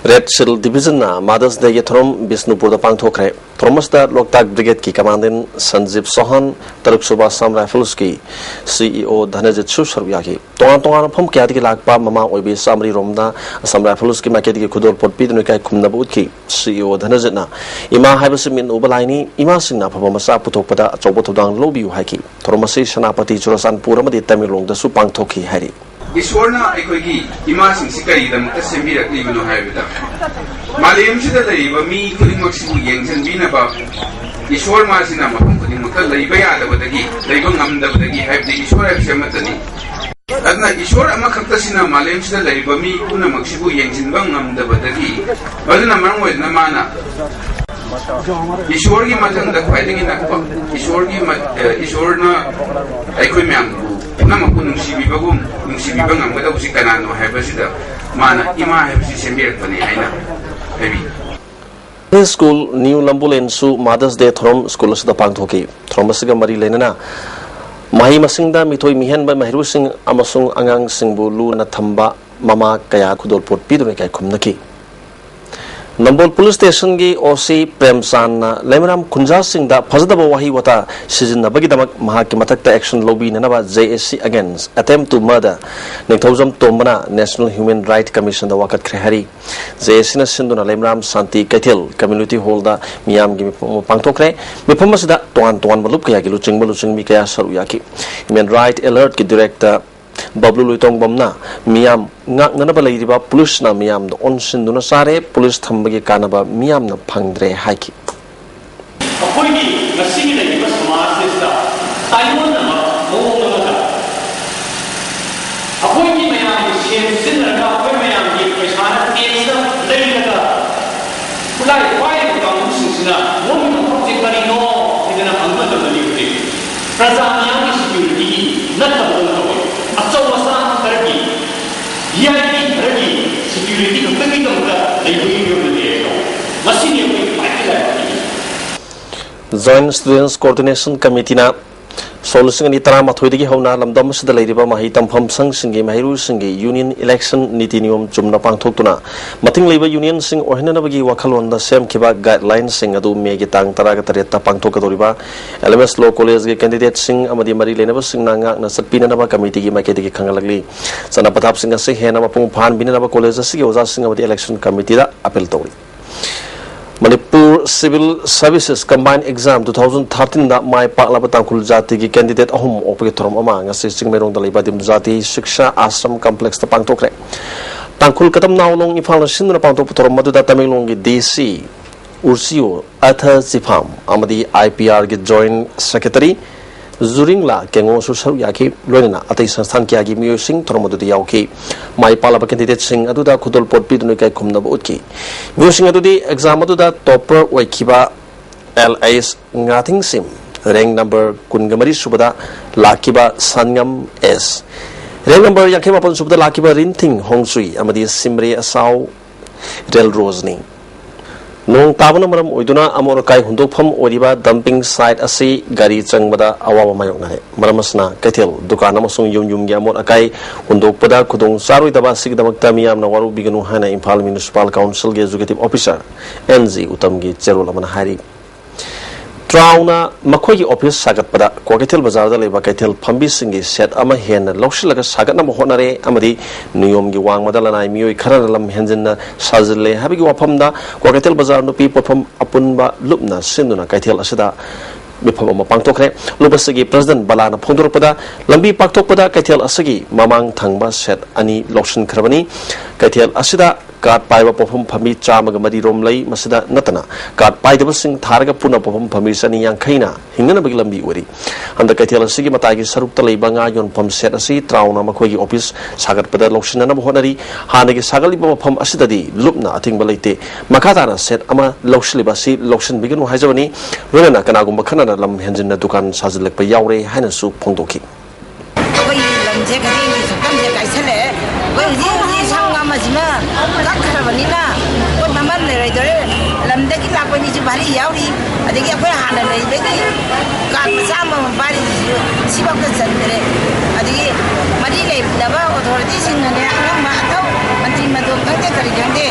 Red Shield Division-ꯅ Mother's Day-ꯒꯤ ꯊꯧꯔꯝ ꯕꯤꯁꯅꯨꯄꯨꯔꯗ ꯄꯥꯡꯊꯣꯛꯈ꯭ꯔꯦ꯫ ꯊꯧꯔꯝ ꯑꯁꯤꯗ ꯂꯣꯛꯇꯥꯛ Brigade-ꯀꯤ Commandant ꯁꯟꯖꯤꯞ ꯆꯧꯍꯥꯟ, ꯇꯔꯨꯛꯁꯨꯕ Assam Rifles-ꯀꯤ C E O ꯙꯅꯖꯤꯠꯁꯨ ꯁꯔꯨꯛ ꯌꯥꯈꯤ꯫ ꯇꯣꯉꯥꯟ ꯇꯣꯉꯥꯟꯕ ꯃꯐꯝ ꯀꯌꯥꯗꯒꯤ ꯂꯥꯛꯄ ꯃꯃꯥ ꯑꯣꯏꯕꯤ ꯆꯥꯃꯔꯤ ꯔꯣꯝꯅ Assam Rifles-ꯀꯤ ꯃꯥꯏꯀꯩꯗꯒꯤ ꯈꯨꯗꯣꯜꯄꯣꯠ ꯄꯤꯗꯨꯅ ꯏꯀꯥꯏ ꯈꯨꯝꯅꯕ ꯎꯠꯈꯤ꯫ C E O ꯙꯅꯖꯤꯠꯅ, "ꯏꯃꯥ ꯍꯥꯏꯕꯁꯤ ꯃꯤꯠꯅ ꯎꯕ ꯂꯥꯏꯅꯤ꯫ ꯏꯃꯥꯁꯤꯡꯅ ꯑꯐꯕ ꯃꯆꯥ ꯄꯨꯊꯣꯛꯄꯗ ꯑꯆꯧꯕ ꯊꯧꯗꯥꯡ ꯂꯧꯕꯤꯌꯨ" ꯍꯥꯏꯈꯤ꯫ ꯊꯧꯔꯝ ꯑꯁꯤ ꯁꯦꯅꯥꯄꯇꯤ, ꯆꯨꯔꯆꯥꯟꯄꯨꯔ ꯑꯃꯗꯤ ꯇꯃꯦꯡꯂꯣꯡꯗꯁꯨ ꯄꯥꯡꯊꯣꯛꯈꯤ ꯍꯥꯏꯔꯤ꯫ ꯏꯁꯣꯔꯅ ꯑꯩꯈꯣꯏꯒꯤ ꯏꯃꯥꯁꯤꯡꯁꯤ ꯀꯔꯤꯒꯤꯗꯃꯛꯇ ꯁꯦꯝꯕꯤꯔꯛꯂꯤꯕꯅꯣ ꯍꯥꯏꯕꯗ, ꯃꯥꯂꯦꯝꯁꯤꯗ ꯂꯩꯔꯤꯕ ꯃꯤ ꯈꯨꯗꯤꯡꯃꯛꯁꯤꯕꯨ ꯌꯦꯡꯁꯤꯟꯕꯤꯅꯕ ꯏꯁꯣꯔ ꯃꯥꯁꯤꯅ ꯃꯐꯝ ꯈꯨꯗꯤꯡꯃꯛꯇ ꯂꯩꯕ ꯌꯥꯗꯕꯗꯒꯤ, ꯂꯩꯕ ꯉꯝꯗꯕꯗꯒꯤ, ꯍꯥꯏꯕꯗꯤ ꯏꯁꯣꯔ ꯍꯥꯏꯕꯁꯤ ꯑꯃꯠꯇꯅꯤ꯫ ꯑꯗꯨꯅ ꯏꯁꯣꯔ ꯑꯃꯈꯛꯇꯁꯤꯅ ꯃꯥꯂꯦꯝꯁꯤꯗ ꯂꯩꯔꯤꯕ ꯃꯤ ꯄꯨꯝꯅꯃꯛꯁꯤꯕꯨ ꯌꯦꯡꯁꯤꯟꯕ ꯉꯝꯗꯕꯗꯒꯤ, ꯃꯗꯨꯅ ꯃꯔꯝ ꯑꯣꯏꯗꯨꯅ ꯃꯥꯅ ꯏꯁꯣꯔꯒꯤ ꯃꯊꯪꯗ ꯈ꯭ꯋꯥꯏꯗꯒꯤ ꯅꯛꯄ, ꯏꯁꯣꯔꯒꯤ ꯃ-, ꯑ, ꯏꯁꯣꯔꯅ ꯑꯩꯈꯣꯏ ꯃꯌꯥꯝꯕꯨ ꯄꯨꯝꯅꯃꯛꯄꯨ ꯅꯨꯡꯁꯤꯕꯤꯕꯒꯨꯝ ꯅꯨꯡꯁꯤꯕꯤꯕ ꯉꯝꯒꯗꯧꯕꯁꯤ ꯀꯅꯥꯅꯣ ꯍꯥꯏꯕꯁꯤꯗ ꯃꯥꯅ ꯏꯃꯥ ꯍꯥꯏꯕꯁꯤ ꯁꯦꯝꯕꯤꯔꯛꯄꯅꯤ ꯍꯥꯏꯅ ꯍꯥꯏꯕꯤ꯫ School, New Lambolen-ꯁꯨ Mother's Day ꯊꯧꯔꯝ ꯁ꯭ꯀꯨꯜ ꯑꯁꯤꯗ ꯄꯥꯡꯊꯣꯛꯈꯤ꯫ ꯊꯧꯔꯝ ꯑꯁꯤꯒ ꯃꯔꯤ ꯂꯩꯅꯅ ꯃꯍꯩ ꯃꯁꯤꯡꯗ ꯃꯤꯊꯣꯏ ꯃꯤꯍꯦꯟꯕ ꯃꯍꯩꯔꯣꯏꯁꯤꯡ ꯑꯃꯁꯨꯡ ꯑꯉꯥꯡꯁꯤꯡꯕꯨ ꯂꯨꯅ ꯊꯝꯕ ꯃꯃꯥ ꯀꯌꯥ ꯈꯨꯗꯣꯜꯄꯣꯠ ꯄꯤꯗꯨꯅ ꯏꯀꯥꯏ ꯈꯨꯝꯅꯈꯤ꯫ ꯅꯝꯕꯣꯜ Police Station-ꯒꯤ O C ꯄ꯭ꯔꯦꯝꯆꯥꯟꯅ ꯂꯩꯃꯔꯥꯝ ꯈꯨꯟꯖꯥꯁꯤꯡꯗ ꯐꯖꯗꯕ ꯋꯥꯍꯩ ꯋꯥꯇꯥ ꯁꯤꯖꯤꯟꯅꯕꯒꯤꯗꯃꯛ ꯃꯍꯥꯛꯀꯤ ꯃꯊꯛꯇ action ꯂꯧꯕꯤꯅꯅꯕ J A C Against Attempt to Murder Ningthoujam ꯇꯣꯝꯕꯅ National Human Right Commission-ꯗ ꯋꯥꯀꯠꯈ꯭ꯔꯦ ꯍꯥꯏꯔꯤ꯫ J A C-ꯅ ꯁꯤꯟꯗꯨꯅ ꯂꯩꯃꯔꯥꯝ ꯁꯥꯟꯇꯤ ꯀꯩꯊꯦꯜ Community Hall-ꯗ ꯃꯤꯌꯥꯝꯒꯤ ꯃꯤꯐꯝ ꯑꯃ ꯄꯥꯡꯊꯣꯛꯈ꯭ꯔꯦ꯫ ꯃꯤꯐꯝ ꯑꯁꯤꯗ ꯇꯣꯉꯥꯟ ꯇꯣꯉꯥꯟꯕ ꯂꯨꯞ ꯀꯌꯥꯒꯤ ꯂꯨꯆꯤꯡꯕ ꯂꯨꯆꯤꯡꯕꯤ ꯀꯌꯥ ꯁꯔꯨꯛ ꯌꯥꯈꯤ꯫ Human Right Alert-ꯀꯤ Director ꯕꯕ꯭ꯂꯨ ꯂꯣꯏꯇꯣꯡꯕꯝꯅ ꯃꯤꯌꯥꯝ ꯉꯥꯛꯅꯅꯕ ꯂꯩꯔꯤꯕ ꯄꯨꯂꯤꯁꯅ ꯃꯤꯌꯥꯝꯗ ꯑꯣꯟꯁꯤꯟꯗꯨꯅ ꯆꯥꯔꯦ, ꯄꯨꯂꯤꯁ ꯊꯝꯕꯒꯤ ꯀꯥꯟꯅꯕ ꯃꯤꯌꯥꯝꯅ ꯐꯪꯗ꯭ꯔꯦ ꯍꯥꯏꯈꯤ꯫ ꯑꯩꯈꯣꯏꯒꯤ ꯉꯁꯤꯒꯤ ꯂꯩꯔꯤꯕ ꯁꯃꯥꯖ ꯑꯁꯤꯗ ꯇꯥꯏꯑꯣꯟꯅꯕ ꯃꯑꯣꯡ ꯑꯃꯗ ꯑꯩꯈꯣꯏꯒꯤ ꯃꯌꯥꯝꯒꯤ ꯁꯦꯟ ꯁꯤꯖꯤꯟꯅꯔꯒ ꯑꯩꯈꯣꯏ ꯃꯌꯥꯝꯒꯤ ꯄꯩꯁꯥꯅ ꯇꯦꯛꯁꯇ ꯂꯩꯔꯒ ꯈꯨꯠꯂꯥꯏ ꯄꯥꯏꯔꯤꯕ ꯀꯥꯡꯕꯨꯁꯤꯡꯁꯤꯅ ꯃꯣꯏꯒꯤ ꯃꯐꯝꯁꯦ ꯀꯔꯤꯅꯣ ꯍꯥꯏꯗꯅ ꯍꯪꯕ ꯃꯇꯝꯗꯗꯤ ꯍꯧꯖꯤꯛ ꯄ꯭ꯔꯖꯥ ꯃꯤꯌꯥꯝꯒꯤ ꯁꯦꯀ꯭ꯌꯨꯔꯤꯇꯤ ꯅꯠꯇꯕꯗꯧꯅ ꯇꯧꯋꯤ꯫ ꯑꯆꯧ ꯑꯁꯥꯡ ꯈꯔꯒꯤ, V I P ꯈꯔꯒꯤ ꯁꯦꯀ꯭ꯌꯨꯔꯤꯇꯤ ꯈꯛꯇꯒꯤꯗꯃꯛꯇ ꯂꯩꯕꯒꯤ ꯐꯤꯕꯝꯗ ꯂꯩꯔꯦ꯫ ꯃꯁꯤꯅꯤ ꯑꯩꯈꯣꯏꯒꯤ ꯈ꯭ꯋꯥꯏꯗꯒꯤ ꯂꯥꯏꯕꯛ ꯊꯤꯕꯁꯦ꯫ Joint Students Coordination Committee-ꯅ ꯁꯣꯛ ꯂꯤꯁꯤꯡ ꯑꯅꯤ ꯇꯔꯥꯃꯥꯊꯣꯏꯗꯒꯤ ꯍꯧꯅ ꯂꯝꯗꯝ ꯑꯁꯤꯗ ꯂꯩꯔꯤꯕ ꯃꯍꯩ ꯇꯝꯐꯝ ꯁꯪꯁꯤꯡꯒꯤ ꯃꯍꯩꯔꯣꯏꯁꯤꯡꯒꯤ ꯌꯨꯅꯤꯌꯟ ꯏꯂꯦꯛꯁꯟ ꯅꯤꯇꯤ ꯅꯤꯌꯣꯝ ꯆꯨꯝꯅ ꯄꯥꯡꯊꯣꯛꯇꯨꯅ ꯃꯇꯤꯡ ꯂꯩꯕ ꯌꯨꯅꯤꯌꯟꯁꯤꯡ ꯑꯣꯏꯍꯟꯅꯅꯕꯒꯤ ꯋꯥꯈꯜꯂꯣꯟꯗ ꯁꯦꯝꯈꯤꯕ ꯒꯥꯏꯗꯂꯥꯏꯟꯁꯤꯡ ꯑꯗꯨ ꯃꯦꯒꯤ ꯇꯥꯡ ꯇꯔꯥꯒ ꯇꯔꯦꯠꯇ ꯄꯥꯡꯊꯣꯛꯀꯗꯧꯔꯤꯕ ꯑꯦꯜ ꯑꯦꯝ ꯑꯦꯁ ꯂꯣ ꯀꯣꯂꯦꯖꯀꯤ ꯀꯦꯟꯗꯤꯗꯦꯠꯁꯤꯡ ꯑꯃꯗꯤ ꯃꯔꯤ ꯂꯩꯅꯕꯁꯤꯡꯅ ꯉꯥꯛꯅ ꯆꯠꯄꯤꯅꯅꯕ ꯀꯃꯤꯇꯤꯒꯤ ꯃꯥꯏꯀꯩꯗꯒꯤ ꯈꯪꯍꯜꯂꯛꯂꯤ꯫ ꯆꯠꯅ ꯄꯊꯥꯞꯁꯤꯡ ꯑꯁꯤ ꯍꯦꯟꯅ ꯃꯄꯨꯡ ꯐꯥꯍꯟꯕꯤꯅꯅꯕ ꯀꯣꯂꯦꯖ ꯑꯁꯤꯒꯤ ꯑꯣꯖꯥꯁꯤꯡ ꯑꯃꯗꯤ ꯏꯂꯦꯛꯁꯟ ꯀꯃꯤꯇꯤꯗ ꯑꯄꯤꯜ ꯇꯧꯔꯤ꯫ Manipur civil services combined exam two thousand ꯊꯥꯔꯇꯤꯟꯗ ꯃꯥꯏ ꯄꯥꯛꯂꯕ ꯇꯥꯡꯈꯨꯜ ꯖꯥꯇꯤꯒꯤ ꯀꯦꯟꯗꯤꯗꯦꯠ ꯑꯍꯨꯝ ꯑꯣꯛꯄꯒꯤ ꯊꯧꯔꯝ ꯑꯃ ꯉꯁꯤ ꯆꯤꯡꯃꯩꯔꯣꯡꯗ ꯂꯩꯕ ꯗꯤꯝꯖꯥꯇꯤ ꯁꯤꯛꯁꯥ ꯑꯥꯁ꯭ꯔꯝ ꯀꯝꯄ꯭ꯂꯦꯛꯁꯇ ꯄꯥꯡꯊꯣꯛꯈ꯭ꯔꯦ꯫ ꯇꯥꯡꯈꯨꯜ ꯀꯗꯝ ꯅꯥꯎ ꯂꯣꯡ ꯏꯝꯐꯥꯜꯅ ꯁꯤꯟꯗꯨꯅ ꯄꯥꯡꯊꯣꯛꯄ ꯊꯧꯔꯝ ꯑꯗꯨꯗ ꯇꯃꯦꯡꯂꯣꯡꯒꯤ ꯗꯤ ꯁꯤ ꯎꯔꯁꯤꯌꯣ ꯑꯊ ꯆꯤꯐꯥꯝ ꯑꯃꯗꯤ ꯑꯥꯏ ꯄꯤ ꯑꯥꯔꯒꯤ ꯖꯣꯏꯟꯠ ꯁꯦꯀ꯭ꯔꯦꯇꯔꯤ ꯖꯨꯔꯤꯡꯂꯥ ꯀꯦꯡꯉꯣꯁꯨ ꯁꯔꯨꯛ ꯌꯥꯈꯤ꯫ ꯂꯣꯏꯅꯅ ꯑꯇꯩ ꯁꯪꯁꯊꯥꯟ ꯀꯌꯥꯒꯤ ꯃꯤꯑꯣꯏꯁꯤꯡ ꯊꯧꯔꯝ ꯑꯗꯨꯗ ꯌꯥꯎꯈꯤ꯫ ꯃꯥꯏ ꯄꯥꯛꯂꯕ ꯀꯦꯟꯗꯤꯗꯦꯠꯁꯤꯡ ꯑꯗꯨꯗ ꯈꯨꯗꯣꯜꯄꯣꯠ ꯄꯤꯗꯨꯅ ꯏꯀꯥꯏ ꯈꯨꯝꯅꯕ ꯎꯠꯈꯤ꯫ ꯃꯤꯑꯣꯏꯁꯤꯡ ꯑꯗꯨꯗꯤ ꯑꯦꯛꯖꯥꯝ ꯑꯗꯨꯗ ꯇꯣꯞꯄꯔ ꯑꯣꯏꯈꯤꯕ ꯑꯦꯜ ꯑꯩꯆ ꯉꯥꯊꯤꯡꯁꯤꯝ, ꯔꯦꯡꯛ ꯅꯝꯕꯔ ꯀꯨꯟꯒ ꯃꯔꯤ ꯁꯨꯕꯗ ꯂꯥꯛꯈꯤꯕ ꯁꯟꯉꯝ ꯑꯦꯁ, ꯔꯦꯡꯛ ꯅꯝꯕꯔ ꯌꯥꯡꯈꯩ ꯃꯥꯄꯟ ꯁꯨꯕꯗ ꯂꯥꯛꯈꯤꯕ ꯔꯤꯟꯊꯤꯡ ꯍꯣꯡꯁꯨꯏ ꯑꯃꯗꯤ ꯁꯤꯝꯔꯦ ꯑꯁꯥꯎ ꯔꯦꯜ ꯔꯣꯖꯅꯤ꯫ ꯅꯣꯡ ꯇꯥꯕꯅ ꯃꯔꯝ ꯑꯣꯏꯗꯨꯅ ꯑꯃꯣꯠ ꯑꯀꯥꯏ ꯍꯨꯟꯗꯣꯛꯐꯝ ꯑꯣꯏꯔꯤꯕ ꯗꯝꯄꯤꯡ ꯁꯥꯏꯠ ꯑꯁꯤ ꯒꯥꯔꯤ ꯆꯪꯕꯗ ꯑꯋꯥꯕ ꯃꯥꯌꯣꯛꯅꯔꯦ꯫ ꯃꯔꯝ ꯑꯁꯤꯅ ꯀꯩꯊꯦꯜ, ꯗꯨꯀꯥꯟ ꯑꯃꯁꯨꯡ ꯌꯨꯝ ꯌꯨꯝꯒꯤ ꯑꯃꯣꯠ ꯑꯀꯥꯏ ꯍꯨꯟꯗꯣꯛꯄꯗ ꯈꯨꯗꯣꯡ ꯆꯥꯔꯣꯏꯗꯕ ꯑꯁꯤꯒꯤꯗꯃꯛꯇ ꯃꯤꯌꯥꯝꯅ ꯋꯥꯔꯧꯕꯤꯒꯅꯨ ꯍꯥꯏꯅ ꯏꯝꯐꯥꯜ ꯃ꯭ꯌꯨꯅꯤꯁꯤꯄꯥꯜ ꯀꯥꯎꯟꯁꯤꯜꯒꯤ ꯑꯦꯖꯨꯀꯦꯇꯤꯚ ꯑꯣꯐꯤꯁꯥꯔ ꯑꯦꯟ ꯖꯤ ꯎꯇꯝꯒꯤ ꯆꯦꯔꯣꯜ ꯑꯃꯅ ꯍꯥꯏꯔꯤ꯫ ꯇ꯭ꯔꯥꯎꯅ ꯃꯈꯣꯏꯒꯤ ꯑꯣꯐꯤꯁ ꯁꯥꯒꯠꯄꯗ ꯀ꯭ꯋꯥꯀꯩꯊꯦꯜ ꯕꯖꯥꯔꯗ ꯂꯩꯕ ꯀꯩꯊꯦꯜ ꯐꯝꯕꯤꯁꯤꯡꯒꯤ ꯁꯦꯠ ꯑꯃ ꯍꯦꯟꯅ ꯂꯧꯁꯤꯜꯂꯒ ꯁꯥꯒꯠꯅꯕ ꯍꯣꯠꯅꯔꯦ ꯑꯃꯗꯤ ꯅꯤꯌꯣꯝꯒꯤ ꯋꯥꯡꯃꯗ ꯂꯅꯥꯏ ꯃꯤꯑꯣꯏ ꯈꯔꯅ ꯂꯝ ꯍꯦꯟꯖꯤꯟꯅ ꯁꯥꯖꯤꯜꯂꯦ ꯍꯥꯏꯕꯒꯤ ꯋꯥꯐꯝꯗ ꯀ꯭ꯋꯥꯀꯩꯊꯦꯜ ꯕꯖꯥꯔ ꯅꯨꯄꯤ ꯄꯣꯠꯐꯝ ꯑꯄꯨꯟꯕ ꯂꯨꯞꯅ ꯁꯤꯟꯗꯨꯅ ꯀꯩꯊꯦꯜ ꯑꯁꯤꯗ ꯃꯤꯐꯝ ꯑꯃ ꯄꯥꯡꯊꯣꯛꯈ꯭ꯔꯦ꯫ ꯂꯨꯞ ꯑꯁꯤꯒꯤ ꯄ꯭ꯔꯁꯤꯗꯦꯟꯠ ꯕꯂꯥꯅ ꯐꯣꯡꯗꯣꯔꯛꯄꯗ, ꯂꯝꯕꯤ ꯄꯥꯛꯊꯣꯛꯄꯗ ꯀꯩꯊꯦꯜ ꯑꯁꯤꯒꯤ ꯃꯃꯥꯡ ꯊꯪꯕ ꯁꯦꯠ ꯑꯅꯤ ꯂꯧꯁꯤꯟꯈ꯭ꯔꯕꯅꯤ꯫ ꯀꯩꯊꯦꯜ ꯑꯁꯤꯗ ꯀꯥꯔꯠ ꯄꯥꯏꯕ ꯄꯣꯠꯐꯝ ꯐꯝꯕꯤ ꯆꯥꯝꯃꯒ ꯃꯔꯤ ꯔꯣꯝ ꯂꯩ꯫ ꯃꯁꯤꯗ ꯅꯠꯇꯅ ꯀꯥꯔꯠ ꯄꯥꯏꯗꯕꯁꯤꯡ ꯊꯥꯔꯒ ꯄꯨꯟꯅ ꯄꯣꯠꯐꯝ ꯐꯝꯕꯤ ꯆꯅꯤ ꯌꯥꯡꯈꯩꯅ ꯍꯤꯡꯅꯅꯕꯒꯤ ꯂꯝꯕꯤ ꯑꯣꯏꯔꯤ꯫ ꯍꯟꯗꯛ ꯀꯩꯊꯦꯜ ꯑꯁꯤꯒꯤ ꯃꯇꯥꯏꯒꯤ ꯁꯔꯨꯛꯇ ꯂꯩꯕ ꯉꯥ ꯌꯣꯟꯐꯝ ꯁꯦꯠ ꯑꯁꯤ ꯇ꯭ꯔꯥꯎꯅ ꯃꯈꯣꯏꯒꯤ ꯑꯣꯐꯤꯁ ꯁꯥꯒꯠꯄꯗ ꯂꯧꯁꯤꯟꯅꯅꯕ ꯍꯣꯠꯅꯔꯤ꯫ ꯍꯥꯟꯅꯒꯤ ꯁꯥꯒꯠꯂꯤꯕ ꯃꯐꯝ ꯑꯁꯤꯗꯗꯤ ꯂꯨꯞꯅ ꯑꯊꯤꯡꯕ ꯂꯩꯇꯦ꯫ ꯃꯈꯥ ꯇꯥꯅ ꯁꯦꯠ ꯑꯃ ꯂꯧꯁꯤꯜꯂꯤꯕ ꯑꯁꯤ ꯂꯧꯁꯤꯟꯕꯤꯒꯅꯨ ꯍꯥꯏꯖꯕꯅꯤ꯫ ꯂꯣꯏꯅꯅ ꯀꯅꯥꯒꯨꯝꯕ ꯈꯔꯅ ꯂꯝ ꯍꯦꯟꯖꯤꯟꯅ ꯗꯨꯀꯥꯟ ꯁꯥꯖꯤꯜꯂꯛꯄ ꯌꯥꯎꯔꯦ ꯍꯥꯏꯅꯁꯨ ꯐꯣꯡꯗꯣꯛꯈꯤ꯫ ꯑꯩꯈꯣꯏꯒꯤ ꯂꯝꯁꯦ ꯀꯩꯊꯦꯜꯒꯤ ꯁꯛꯇꯝꯁꯦ ꯀꯥꯏꯁꯜꯂꯛꯑꯦ꯫ ꯑꯩꯈꯣꯏ ꯍꯧꯖꯤꯛ ꯍꯧꯖꯤꯛ ꯁꯪꯒꯝ ꯑꯁꯤꯃ ꯀꯛꯈ꯭ꯔꯕꯅꯤꯅ ꯑꯩꯈꯣꯏ ꯐꯝꯐꯝ ꯂꯩꯔꯣꯏꯗꯧꯔꯦ꯫ ꯂꯝꯗꯒꯤ ꯂꯥꯛꯄ ꯃꯤꯁꯨ ꯚꯥꯔꯤ ꯌꯥꯎꯔꯤ, ꯑꯗꯒꯤ ꯑꯩꯈꯣꯏ ꯍꯥꯟꯅ ꯂꯩꯕꯒꯤ ꯀꯥꯔꯗ ꯃꯆꯥ ꯑꯃꯃꯝ ꯄꯥꯏꯔꯤꯁꯤꯁꯨ ꯁꯤꯐꯥꯎꯗ ꯆꯟꯗ꯭ꯔꯦ꯫ ꯑꯗꯒꯤ ꯃꯔꯤ ꯂꯩꯅꯕ ꯑꯣꯊꯣꯔꯤꯇꯤꯁꯤꯡꯅꯅꯦ, ꯑꯉꯝꯕ ꯑꯊꯧ, ꯃꯟꯇ꯭ꯔꯤ ꯃꯟꯗꯣꯟ ꯈꯪꯗꯦ ꯀꯔꯤ ꯈꯪꯗꯦ,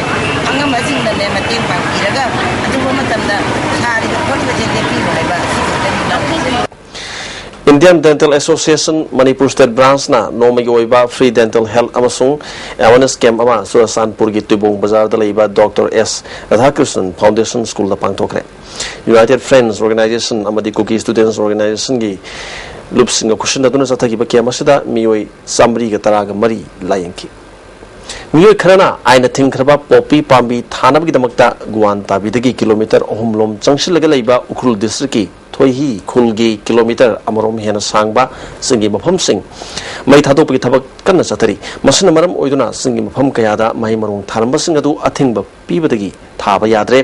ꯑꯉꯝꯕꯁꯤꯡꯅꯅꯦ ꯃꯇꯦꯡ ꯄꯥꯡꯕꯤꯔꯒ ꯑꯊꯨꯕ ꯃꯇꯝꯗ ꯁꯥꯔꯤꯕ ꯈꯣꯠꯂꯤꯕꯁꯦ ꯂꯦꯞꯄꯤꯌꯨ ꯍꯥꯏꯕ ꯑꯁꯤ ꯈꯛꯇꯅꯤ ꯂꯧꯔꯤꯁꯦ꯫ Indian Dental Association Manipur State Branchꯅ ꯅꯣꯡꯃꯒꯤ ꯑꯣꯏꯕ free dental health ꯑꯃꯁꯨꯡ awareness camp ꯑꯃ ꯆꯨꯔꯆꯥꯟꯄꯨꯔꯒꯤ ꯇꯨꯏꯕꯣꯡ ꯕꯖꯥꯔꯗ ꯂꯩꯕ ꯗꯣꯛꯇꯔ ꯑꯦꯁ Radhakrishnan Foundation Schoolꯗ ꯄꯥꯡꯊꯣꯛꯈ꯭ꯔꯦ꯫ United Friends Organization ꯑꯃꯗꯤ Kuki Students Organizationꯒꯤ ꯂꯨꯞꯁꯤꯡꯒ ꯈꯨꯠꯁꯤꯟꯅꯗꯨꯅ ꯆꯠꯊꯈꯤꯕ camp ꯑꯁꯤꯗ ꯃꯤꯑꯣꯏ ꯆꯥꯃꯔꯤꯒ ꯇꯔꯥꯒ ꯃꯔꯤ ꯂꯥꯌꯦꯡꯈꯤ꯫ ꯃꯤꯑꯣꯏ ꯈꯔꯅ ꯑꯥꯏꯟꯅ ꯊꯤꯡꯈ꯭ꯔꯕ ꯄꯣꯄꯤ ꯄꯥꯝꯕꯤ ꯊꯥꯅꯕꯒꯤꯗꯃꯛꯇ ꯒꯨꯋꯥꯟ ꯇꯥꯕꯤꯗꯒꯤ ꯀꯤꯂꯣꯃꯤꯇꯔ ꯑꯍꯨꯝ ꯂꯣꯝ ꯆꯪꯁꯤꯜꯂꯒ ꯂꯩꯕ ꯎꯈ꯭ꯔꯨꯜ ꯗꯤꯁꯇ꯭ꯔꯤꯛꯀꯤ ꯊꯣꯏꯍꯤ ꯈꯨꯜꯒꯤ ꯀꯤꯂꯣꯃꯤꯇꯔ ꯑꯃꯔꯣꯝ ꯍꯦꯟꯅ ꯁꯥꯡꯕ ꯆꯤꯡꯒꯤ ꯃꯐꯝꯁꯤꯡ ꯃꯩ ꯊꯥꯗꯣꯛꯄꯒꯤ ꯊꯕꯛ ꯀꯟꯅ ꯆꯠꯊꯔꯤ꯫ ꯃꯁꯤꯅ ꯃꯔꯝ ꯑꯣꯏꯗꯨꯅ ꯆꯤꯡꯒꯤ ꯃꯐꯝ ꯀꯌꯥꯗ ꯃꯍꯩ ꯃꯔꯣꯡ ꯊꯥꯔꯝꯕꯁꯤꯡ ꯑꯗꯨ ꯑꯊꯤꯡꯕ ꯄꯤꯕꯗꯒꯤ ꯊꯥꯕ ꯌꯥꯗ꯭ꯔꯦ꯫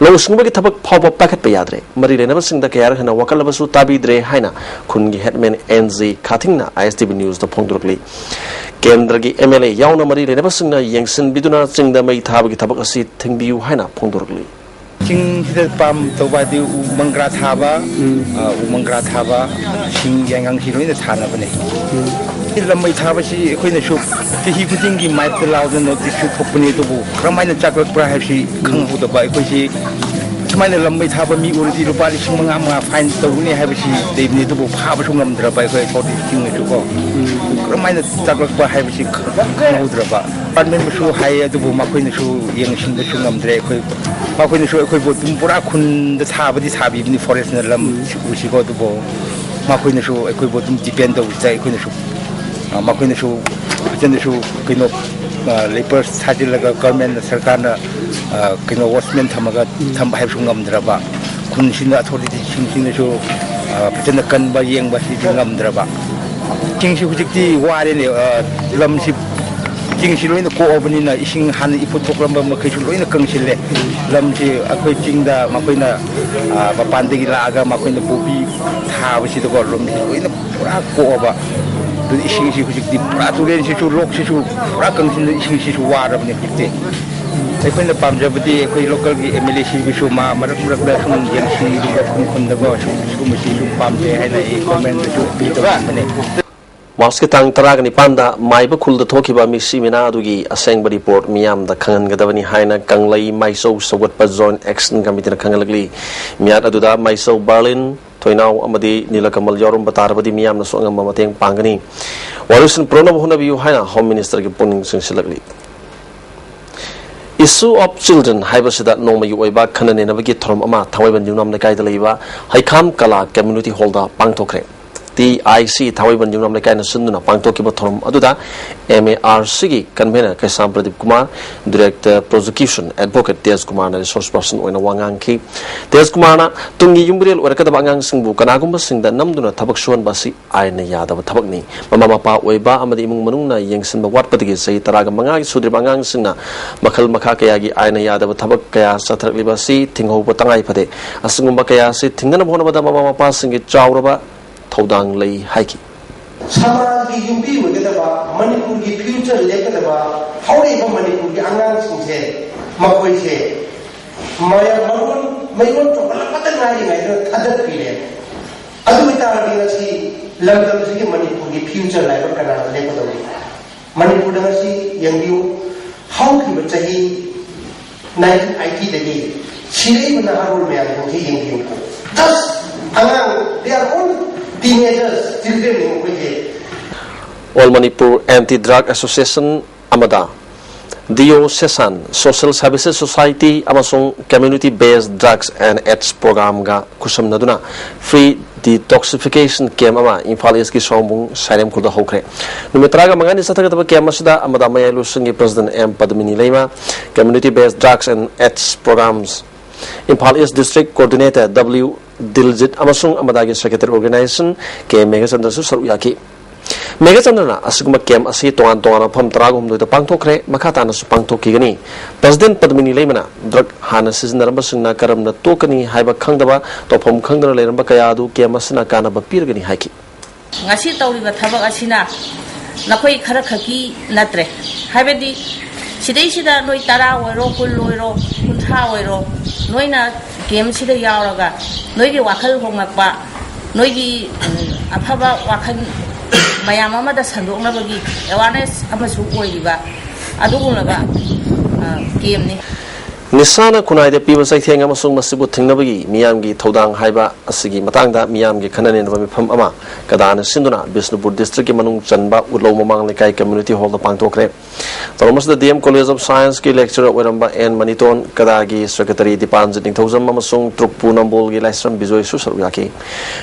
ꯂꯧꯎ ꯁꯤꯡꯎꯕꯒꯤ ꯊꯕꯛ ꯐꯥꯎꯕ ꯄꯥꯏꯈꯠꯄ ꯌꯥꯗ꯭ꯔꯦ꯫ ꯃꯔꯤ ꯂꯩꯅꯕꯁꯤꯡꯗ ꯀꯌꯥꯔꯛ ꯍꯦꯟꯅ ꯋꯥꯀꯠꯂꯕꯁꯨ ꯇꯥꯕꯤꯗ꯭ꯔꯦ ꯍꯥꯏꯅ ꯈꯨꯟꯒꯤ headman ꯑꯦꯟ ꯖꯦ ꯈꯥꯊꯤꯡꯅ ꯑꯥꯏ ꯑꯦꯁ ꯇꯤ ꯚꯤ ꯅ꯭ꯌꯨꯁꯇ ꯐꯣꯡꯗꯣꯔꯛꯂꯤ꯫ ꯀꯦꯟꯗ꯭ꯔꯒꯤ ꯑꯦꯝ ꯑꯦꯜ ꯑꯦ ꯌꯥꯎꯅ ꯃꯔꯤ ꯂꯩꯅꯕꯁꯤꯡꯅ ꯌꯦꯡꯁꯤꯟꯕꯤꯗꯨꯅ ꯆꯤꯡꯗ ꯃꯩ ꯊꯥꯕꯒꯤ ꯊꯕꯛ ꯑꯁꯤ ꯊꯤꯡꯕꯤꯌꯨ ꯍꯥꯏꯅ ꯐꯣꯡꯗꯣꯔꯛꯂꯤ꯫ ꯆꯤꯡꯁꯤꯗ ꯄꯥꯝ ꯇꯧꯕ ꯍꯥꯏꯗꯤ ꯎ ꯃꯪꯒ꯭ꯔꯥ ꯊꯥꯕ, ꯎꯝ꯫ ꯑ, ꯎ ꯃꯪꯒ꯭ꯔꯥ ꯊꯥꯕ, ꯁꯤꯡ ꯌꯥꯏꯉꯪꯁꯤ ꯂꯣꯏꯅ ꯊꯥꯅꯕꯅꯦ꯫ ꯎꯝ꯫ ꯂꯝꯃꯩ ꯊꯥꯕꯁꯤ ꯑꯩꯈꯣꯏꯅꯁꯨ ꯆꯍꯤ ꯈꯨꯗꯤꯡꯒꯤ ꯃꯥꯏꯛꯇ ꯂꯥꯎꯗꯅ ꯅꯣꯇꯤꯁꯁꯨ ꯊꯣꯛꯄꯅꯤ, ꯑꯗꯨꯕꯨ ꯀꯔꯝꯍꯥꯏꯅ ꯆꯥꯛꯂꯛꯄ꯭ꯔꯥ ꯍꯥꯏꯕꯁꯤ ꯎꯝ꯫ ꯈꯪꯍꯧꯗꯕ꯫ ꯑꯩꯈꯣꯏꯁꯤ ꯁꯨꯃꯥꯏꯅ ꯂꯝꯃꯩ ꯊꯥꯕ ꯃꯤ ꯎꯔꯗꯤ ꯂꯨꯄꯥ ꯂꯤꯁꯤꯡ ꯃꯉꯥ ꯃꯉꯥ fine ꯇꯧꯒꯅꯤ ꯍꯥꯏꯕꯁꯤ ꯂꯩꯕꯅꯤ, ꯑꯗꯨꯕꯨ ꯐꯥꯕꯁꯨ ꯉꯝꯗ꯭ꯔꯕ ꯑꯩꯈꯣꯏ ꯑꯊꯣꯔꯤꯇꯤꯁꯤꯡꯅꯁꯨ ꯀꯣ꯫ ꯎꯝ꯫ ꯀꯔꯝꯍꯥꯏꯅ ꯆꯥꯛꯂꯛꯄ ꯍꯥꯏꯕꯁꯤ ꯈꯪꯍꯧꯗ꯭ꯔꯕ꯫ ꯗꯤꯄꯥꯔꯠꯃꯦꯟꯕꯨꯁꯨ ꯍꯥꯏꯌꯦ, ꯑꯗꯨꯕꯨ ꯃꯈꯣꯏꯅꯁꯨ ꯌꯦꯡꯁꯤꯟꯕꯁꯨ ꯉꯝꯗ꯭ꯔꯦ꯫ ꯑꯩꯈꯣꯏ, ꯃꯈꯣꯏꯅꯁꯨ ꯑꯩꯈꯣꯏꯕꯨ ꯑꯗꯨꯝ ꯄꯨꯔꯥ ꯈꯨꯟꯗ ꯊꯥꯕꯗꯤ ꯊꯥꯕꯤꯕꯅꯤ ꯐꯣꯔꯦꯁꯅ ꯂꯝ ꯎꯝ꯫ ꯎꯁꯤꯀꯣ, ꯑꯗꯨꯕꯨ ꯃꯈꯣꯏꯅꯁꯨ ꯑꯩꯈꯣꯏꯕꯨ ꯑꯗꯨꯝ ꯗꯤꯄꯦꯟ ꯇꯧꯕꯁꯤꯗ ꯑꯩꯈꯣꯏꯅꯁꯨ, ꯑ, ꯃꯈꯣꯏꯅꯁꯨ ꯐꯖꯅꯁꯨ ꯀꯩꯅꯣ, ꯑ, ꯂꯦꯕꯔ ꯁꯥꯖꯤꯜꯂꯒ ꯒꯚꯔꯟꯃꯦꯟꯠꯅ, ꯁꯔꯀꯥꯔꯅ, ꯑ, ꯀꯩꯅꯣ ꯋꯥꯠꯆꯃꯦꯟ ꯊꯝꯃꯒ ꯎꯝ꯫ ꯊꯝꯕ ꯍꯥꯏꯕꯁꯨ ꯉꯝꯗ꯭ꯔꯕ, ꯈꯨꯟꯁꯤꯡꯗ ꯑꯊꯣꯔꯤꯇꯤꯁꯤꯡꯁꯤꯅꯁꯨ, ꯑ, ꯐꯖꯅ ꯀꯟꯕ ꯌꯦꯡꯕ ꯁꯤꯁꯨ ꯉꯝꯗ꯭ꯔꯕ꯫ ꯆꯤꯡꯁꯤ ꯍꯧꯖꯤꯛꯇꯤ ꯋꯥꯔꯦꯅꯦ, ꯑ, ꯂꯝꯁꯤ ꯆꯤꯡꯁꯤ ꯂꯣꯏꯅ ꯀꯣꯛꯑꯕꯅꯤꯅ ꯏꯁꯤꯡ ꯍꯥꯟꯅ ꯏꯐꯨꯠ ꯊꯣꯛꯂꯝꯕ ꯃꯈꯩꯁꯨ ꯂꯣꯏꯅ ꯀꯪꯁꯤꯜꯂꯦ꯫ ꯂꯝꯁꯤ ꯑꯩꯈꯣꯏ ꯆꯤꯡꯗ ꯃꯈꯣꯏꯅ, ꯑ, ꯃꯄꯥꯟꯗꯒꯤ ꯂꯥꯛꯑꯒ ꯃꯈꯣꯏꯅ ꯄꯣꯄꯤ ꯊꯥꯕꯁꯤꯗꯀꯣ ꯂꯝꯁꯤ ꯂꯣꯏꯅ ꯄꯨꯔꯥ ꯀꯣꯛꯑꯕ꯫ ꯑꯗꯨꯅ ꯏꯁꯤꯡꯁꯤ ꯍꯧꯖꯤꯛꯇꯤ ꯄꯨꯔꯥ, ꯇꯨꯔꯦꯜꯁꯤꯁꯨ, ꯂꯣꯛꯁꯤꯁꯨ ꯄꯨꯔꯥ ꯀꯪꯁꯤꯟꯗꯅ ꯏꯁꯤꯡꯁꯤꯁꯨ ꯋꯥꯔꯕꯅꯤ ꯍꯧꯖꯤꯛꯇꯤ꯫ ꯑꯩꯈꯣꯏꯅ ꯄꯥꯝꯖꯕꯗꯤ ꯑꯩꯈꯣꯏ ꯂꯣꯀꯦꯜꯒꯤ ꯑꯦꯝ ꯑꯦꯜ ꯑꯦꯁꯤꯡꯒꯤꯁꯨ ꯃꯥ ꯃꯔꯛ ꯃꯔꯛꯇ ꯁꯨꯝ ꯌꯦꯡꯁꯤꯟꯕꯤꯕ ꯈꯨꯟ ꯈꯨꯟꯗꯀꯣ, ꯁꯨꯝ ꯁꯤꯒꯨꯝꯕꯁꯤꯁꯨ ꯄꯥꯝꯖꯩ ꯍꯥꯏꯅ ꯑꯩ ꯒꯣꯔꯃꯦꯟꯗꯁꯨ ꯑꯄꯤꯜ ꯇꯧꯖꯅꯤꯡꯕꯅꯦ꯫ ꯃꯥꯔꯆꯀꯤ ꯇꯥꯡ ꯇꯔꯥꯒ ꯅꯤꯄꯥꯟꯗ ꯃꯥꯏꯕ ꯈꯨꯜꯗ ꯊꯣꯛꯈꯤꯕ ꯃꯤꯁꯤ ꯃꯤꯅꯥ ꯑꯗꯨꯒꯤ ꯑꯁꯦꯡꯕ ꯔꯤꯄꯣꯔꯠ ꯃꯤꯌꯥꯝꯗ ꯈꯪꯍꯟꯒꯗꯕꯅꯤ ꯍꯥꯏꯅ ꯀꯪꯂꯩ ꯃꯥꯏꯆꯧ ꯁꯧꯒꯠꯄ ꯖꯣꯏꯟꯠ ꯑꯦꯛꯁꯟ ꯀꯃꯤꯇꯤꯅ ꯈꯪꯍꯜꯂꯛꯂꯤ꯫ ꯃꯤꯌꯥꯠ ꯑꯗꯨꯗ ꯃꯥꯏꯆꯧ ꯕꯔꯂꯤꯟ, ꯊꯣꯏꯅꯥꯎ ꯑꯃꯗꯤ ꯅꯤꯂꯀꯃꯜ ꯌꯥꯎꯔꯝꯕ ꯇꯥꯔꯕꯗꯤ ꯃꯤꯌꯥꯝꯅꯁꯨ ꯑꯉꯝꯕ ꯃꯇꯦꯡ ꯄꯥꯡꯒꯅꯤ꯫ ꯋꯥꯔꯣꯏꯁꯤꯟ ꯄꯨꯔꯛꯅꯕ ꯍꯣꯠꯅꯕꯤꯌꯨ ꯍꯥꯏꯅ ꯍꯣꯝ ꯃꯤꯅꯤꯁꯇꯔꯒꯤ ꯄꯨꯛꯅꯤꯡ ꯆꯤꯡꯁꯤꯜꯂꯛꯂꯤ꯫ Issue of Children ꯍꯥꯏꯕꯁꯤꯗ ꯅꯣꯡꯃꯒꯤ ꯑꯣꯏꯕ ꯈꯟꯅ ꯅꯩꯅꯕꯒꯤ ꯊꯧꯔꯝ ꯑꯃ ꯊꯥꯡꯃꯩꯕꯟ ꯌꯨꯝꯅꯥꯝ ꯂꯩꯀꯥꯏꯗ ꯂꯩꯕ ꯍꯩꯈꯥꯝ ꯀꯂꯥ ꯀꯝꯃ꯭ꯌꯨꯅꯤꯇꯤ ꯍꯣꯜꯗ ꯄꯥꯡꯊꯣꯛꯈ꯭ꯔꯦ꯫ ꯇꯤ ꯑꯥꯏ ꯁꯤ ꯊꯥꯡꯃꯩꯕꯟ ꯌꯨꯝꯅꯥꯝ ꯂꯩꯀꯥꯏꯅ ꯁꯤꯟꯗꯨꯅ ꯄꯥꯡꯊꯣꯛꯈꯤꯕ ꯊꯧꯔꯝ ꯑꯗꯨꯗ ꯑꯦꯝ ꯑꯦ ꯑꯥꯔ ꯁꯤꯒꯤ ꯀꯟꯚꯦꯅꯔ ꯀꯩꯁꯥꯝ ꯄ꯭ꯔꯗꯤꯞ ꯀꯨꯃꯥꯔ, ꯗꯤꯔꯦꯛꯇꯔ ꯄ꯭ꯔꯣꯁꯤꯀ꯭ꯌꯨꯁꯟ ꯑꯦꯗꯚꯣꯀꯦꯠ ꯇꯦꯖ ꯀꯨꯃꯥꯔꯅ ꯔꯤꯁꯣꯔꯁ ꯄꯔꯁꯟ ꯑꯣꯏꯅ ꯋꯥ ꯉꯥꯡꯈꯤ꯫ ꯇꯦꯖ ꯀꯨꯃꯥꯔꯅ ꯇꯨꯡꯒꯤ ꯌꯨꯝꯕꯤꯔꯦꯜ ꯑꯣꯏꯔꯛꯀꯗꯕ ꯑꯉꯥꯡꯁꯤꯡꯕꯨ ꯀꯅꯥꯒꯨꯝꯕꯁꯤꯡꯗ ꯅꯝꯗꯨꯅ ꯊꯕꯛ ꯁꯨꯍꯟꯕ ꯑꯁꯤ ꯑꯥꯏꯟꯅ ꯌꯥꯗꯕ ꯊꯕꯛꯅꯤ꯫ ꯃꯃꯥ ꯃꯄꯥ ꯑꯣꯏꯕ ꯑꯃꯗꯤ ꯏꯃꯨꯡ ꯃꯅꯨꯡꯅ ꯌꯦꯡꯁꯤꯟꯕ ꯋꯥꯠꯄꯗꯒꯤ ꯆꯍꯤ ꯇꯔꯥꯒ ꯃꯉꯥꯒꯤ ꯁꯨꯗ꯭ꯔꯤꯕ ꯑꯉꯥꯡꯁꯤꯡꯅ ꯃꯈꯜ ꯃꯈꯥ ꯀꯌꯥꯒꯤ ꯑꯥꯏꯟꯅ ꯌꯥꯗꯕ ꯊꯕꯛ ꯀꯌꯥ ꯆꯠꯊꯔꯛꯂꯤꯕ ꯑꯁꯤ ꯊꯤꯡꯍꯧꯕ ꯇꯉꯥꯏ ꯐꯗꯦ꯫ ꯑꯁꯤꯒꯨꯝꯕ ꯀꯌꯥ ꯑꯁꯤ ꯊꯤꯡꯅꯅꯕ ꯍꯣꯠꯅꯕꯗ ꯃꯃꯥ ꯃꯄꯥꯁꯤꯡꯒꯤ ꯆꯥꯎꯔꯕ ꯊꯧꯗꯥꯡ ꯂꯩ ꯍꯥꯏꯈꯤ꯫ ꯁꯃꯥꯖꯒꯤ ꯌꯨꯝꯕꯤ ꯑꯣꯏꯒꯗꯕ, ꯃꯅꯤꯄꯨꯔꯒꯤ ꯐ꯭ꯌꯨꯆꯔ ꯂꯦꯞꯀꯗꯕ ꯍꯧꯔꯛꯏꯕ ꯃꯅꯤꯄꯨꯔꯒꯤ ꯑꯉꯥꯡꯁꯤꯡꯁꯦ, ꯃꯈꯣꯏꯁꯦ ꯃꯌꯥꯝ ꯃꯔꯣꯟ ꯃꯌꯣꯟ ꯆꯣꯡꯈꯠꯂꯛꯄꯗ ꯉꯥꯏꯔꯤꯉꯩꯗ ꯊꯥꯗꯠꯄꯤꯔꯦ꯫ ꯑꯗꯨ ꯑꯣꯏꯇꯥꯔꯗꯤ ꯉꯁꯤ ꯂꯝꯗꯝꯁꯤꯒꯤ ꯃꯅꯤꯄꯨꯔꯒꯤ ꯐ꯭ꯌꯨꯆꯔ ꯍꯥꯏꯕ ꯀꯅꯥꯗ ꯂꯦꯞꯀꯗꯧꯔꯤ? ꯃꯅꯤꯄꯨꯔꯗ ꯉꯁꯤ ꯌꯦꯡꯕꯤꯌꯨ, ꯍꯧꯈꯤꯕ ꯆꯍꯤ ꯅꯥꯏꯟꯇꯤꯟ ꯑꯥꯏꯇꯤꯗꯒꯤ ꯁꯤꯔꯛꯏꯕ ꯅꯍꯥꯔꯣꯜ ꯃꯌꯥꯝꯁꯤꯡꯁꯤ ꯌꯦꯡꯕꯤꯌꯨ꯫ Just ꯑꯉꯥꯡ, they are all teenagers, children ꯅꯤ ꯃꯈꯣꯏꯁꯦ꯫ All Manipur Anti Drug Association ꯑꯃꯗ ꯗꯤꯑꯣꯁꯦꯁꯥꯟ, Social Services Society ꯑꯃꯁꯨꯡ Community Based Drugs and AIDS Programꯒ ꯈꯨꯠꯁꯝꯅꯗꯨꯅ free detoxification camp ꯑꯃ ꯏꯝꯐꯥꯜ ꯏꯁꯀꯤ ꯁꯣꯝꯕꯨꯡ ꯁꯥꯏꯔꯦꯝꯈꯣꯜꯗ ꯍꯧꯈ꯭ꯔꯦ꯫ ꯅꯨꯃꯤꯠ ꯇꯔꯥꯒ ꯃꯉꯥꯅꯤ ꯆꯠꯊꯒꯗꯕ camp ꯑꯁꯤꯗ ꯑꯃꯗ ꯃꯌꯥꯏ ꯂꯣꯏꯁꯪꯒꯤ President M Padmini Leima, Community Based Drugs and AIDS Programs Imphal east District Coordinator W Diljit ꯑꯃꯁꯨꯡ ꯑꯃꯗꯥꯒꯤ Secretary Organization ꯀꯦ ꯃꯦꯘꯆꯟꯗ꯭ꯔꯁꯨ ꯁꯔꯨꯛ ꯌꯥꯈꯤ꯫ ꯃꯦꯘꯆꯟꯗ꯭ꯔꯅ ꯑꯁꯤꯒꯨꯝꯕ camp ꯑꯁꯤ ꯇꯣꯉꯥꯟ ꯇꯣꯉꯥꯟꯕ ꯃꯐꯝ ꯇꯔꯥꯒ ꯍꯨꯝꯗꯣꯏꯗ ꯄꯥꯡꯊꯣꯛꯈ꯭ꯔꯦ, ꯃꯈꯥ ꯇꯥꯅꯁꯨ ꯄꯥꯡꯊꯣꯛꯈꯤꯒꯅꯤ꯫ President ꯄꯗꯃꯤꯅꯤ ꯂꯩꯃꯅ drug ꯍꯥꯟꯅ ꯁꯤꯖꯤꯟꯅꯔꯝꯕꯁꯤꯡꯅ ꯀꯔꯝꯅ ꯇꯣꯛꯀꯅꯤ ꯍꯥꯏꯕ ꯈꯪꯗꯕ, ꯇꯧꯐꯝ ꯈꯪꯗꯅ ꯂꯩꯔꯝꯕ ꯀꯌꯥ ꯑꯗꯨ camp ꯑꯁꯤꯅ ꯀꯥꯟꯅꯕ ꯄꯤꯔꯒꯅꯤ ꯍꯥꯏꯈꯤ꯫ ꯉꯁꯤ ꯇꯧꯔꯤꯕ ꯊꯕꯛ ꯑꯁꯤꯅ ꯅꯈꯣꯏ ꯈꯔ ꯈꯛꯀꯤ ꯅꯠꯇ꯭ꯔꯦ꯫ ꯍꯥꯏꯕꯗꯤ ꯁꯤꯗꯩꯁꯤꯗ ꯅꯣꯏ ꯇꯔꯥ ꯑꯣꯏꯔꯣ, ꯀꯨꯟ ꯑꯣꯏꯔꯣ, ꯀꯨꯟꯊ꯭ꯔꯥ ꯑꯣꯏꯔꯣ, ꯅꯣꯏꯅ ꯀꯦꯝꯁꯤꯗ ꯌꯥꯎꯔꯒ ꯅꯣꯏꯒꯤ ꯋꯥꯈꯜ ꯍꯣꯡꯂꯛꯄ, ꯅꯣꯏꯒꯤ, ꯎꯝ, ꯑꯐꯕ ꯋꯥꯈꯜ ꯃꯌꯥꯝ ꯑꯃꯗ ꯁꯟꯗꯣꯛꯅꯕꯒꯤ ꯑꯦꯋꯥꯔꯅꯦꯁ ꯑꯃꯁꯨ ꯑꯣꯏꯔꯤꯕ ꯑꯗꯨꯒꯨꯝꯂꯕ, ꯑ, ꯀꯦꯝꯅꯤ꯫ ꯅꯤꯁꯥꯅ ꯈꯨꯟꯅꯥꯏꯗ ꯄꯤꯕ ꯆꯩꯊꯦꯡ ꯑꯃꯁꯨꯡ ꯃꯁꯤꯕꯨ ꯊꯤꯡꯅꯕꯒꯤ ꯃꯤꯌꯥꯝꯒꯤ ꯊꯧꯗꯥꯡ ꯍꯥꯏꯕ ꯑꯁꯤꯒꯤ ꯃꯇꯥꯡꯗ ꯃꯤꯌꯥꯝꯒꯤ ꯈꯟꯅ ꯅꯩꯅꯕ ꯃꯤꯐꯝ ꯑꯃ ꯀꯗꯥꯅ ꯁꯤꯟꯗꯨꯅ ꯕꯤꯁꯅꯨꯄꯨꯔ ꯗꯤꯁꯇ꯭ꯔꯤꯛꯀꯤ ꯃꯅꯨꯡ ꯆꯟꯕ ꯎꯠꯂꯧ ꯃꯃꯥꯡ ꯂꯩꯀꯥꯏ ꯀꯝꯃ꯭ꯌꯨꯅꯤꯇꯤ ꯍꯣꯜꯗ ꯄꯥꯡꯊꯣꯛꯈ꯭ꯔꯦ꯫ ꯊꯧꯔꯝ ꯑꯁꯤꯗ ꯗꯤ ꯑꯦꯝ ꯀꯣꯂꯦꯖ ꯑꯣꯐ ꯁꯥꯏꯟꯁꯀꯤ ꯂꯦꯛꯆꯔꯔ ꯑꯣꯏꯔꯝꯕ ꯑꯦꯟ ꯃꯅꯤꯇꯣꯟ, ꯀꯗꯥꯒꯤ ꯁꯦꯀ꯭ꯔꯦꯇꯔꯤ ꯗꯤꯄꯥꯟꯖꯤꯠ ꯅꯤꯡꯊꯧꯖꯝ ꯑꯃꯁꯨꯡ ꯇ꯭ꯔꯨꯛꯄꯨ ꯅꯝꯕꯣꯜꯒꯤ ꯂꯥꯏꯁ꯭ꯔꯝ ꯕꯤꯖꯣꯏꯁꯨ ꯁꯔꯨꯛ ꯌꯥꯈꯤ꯫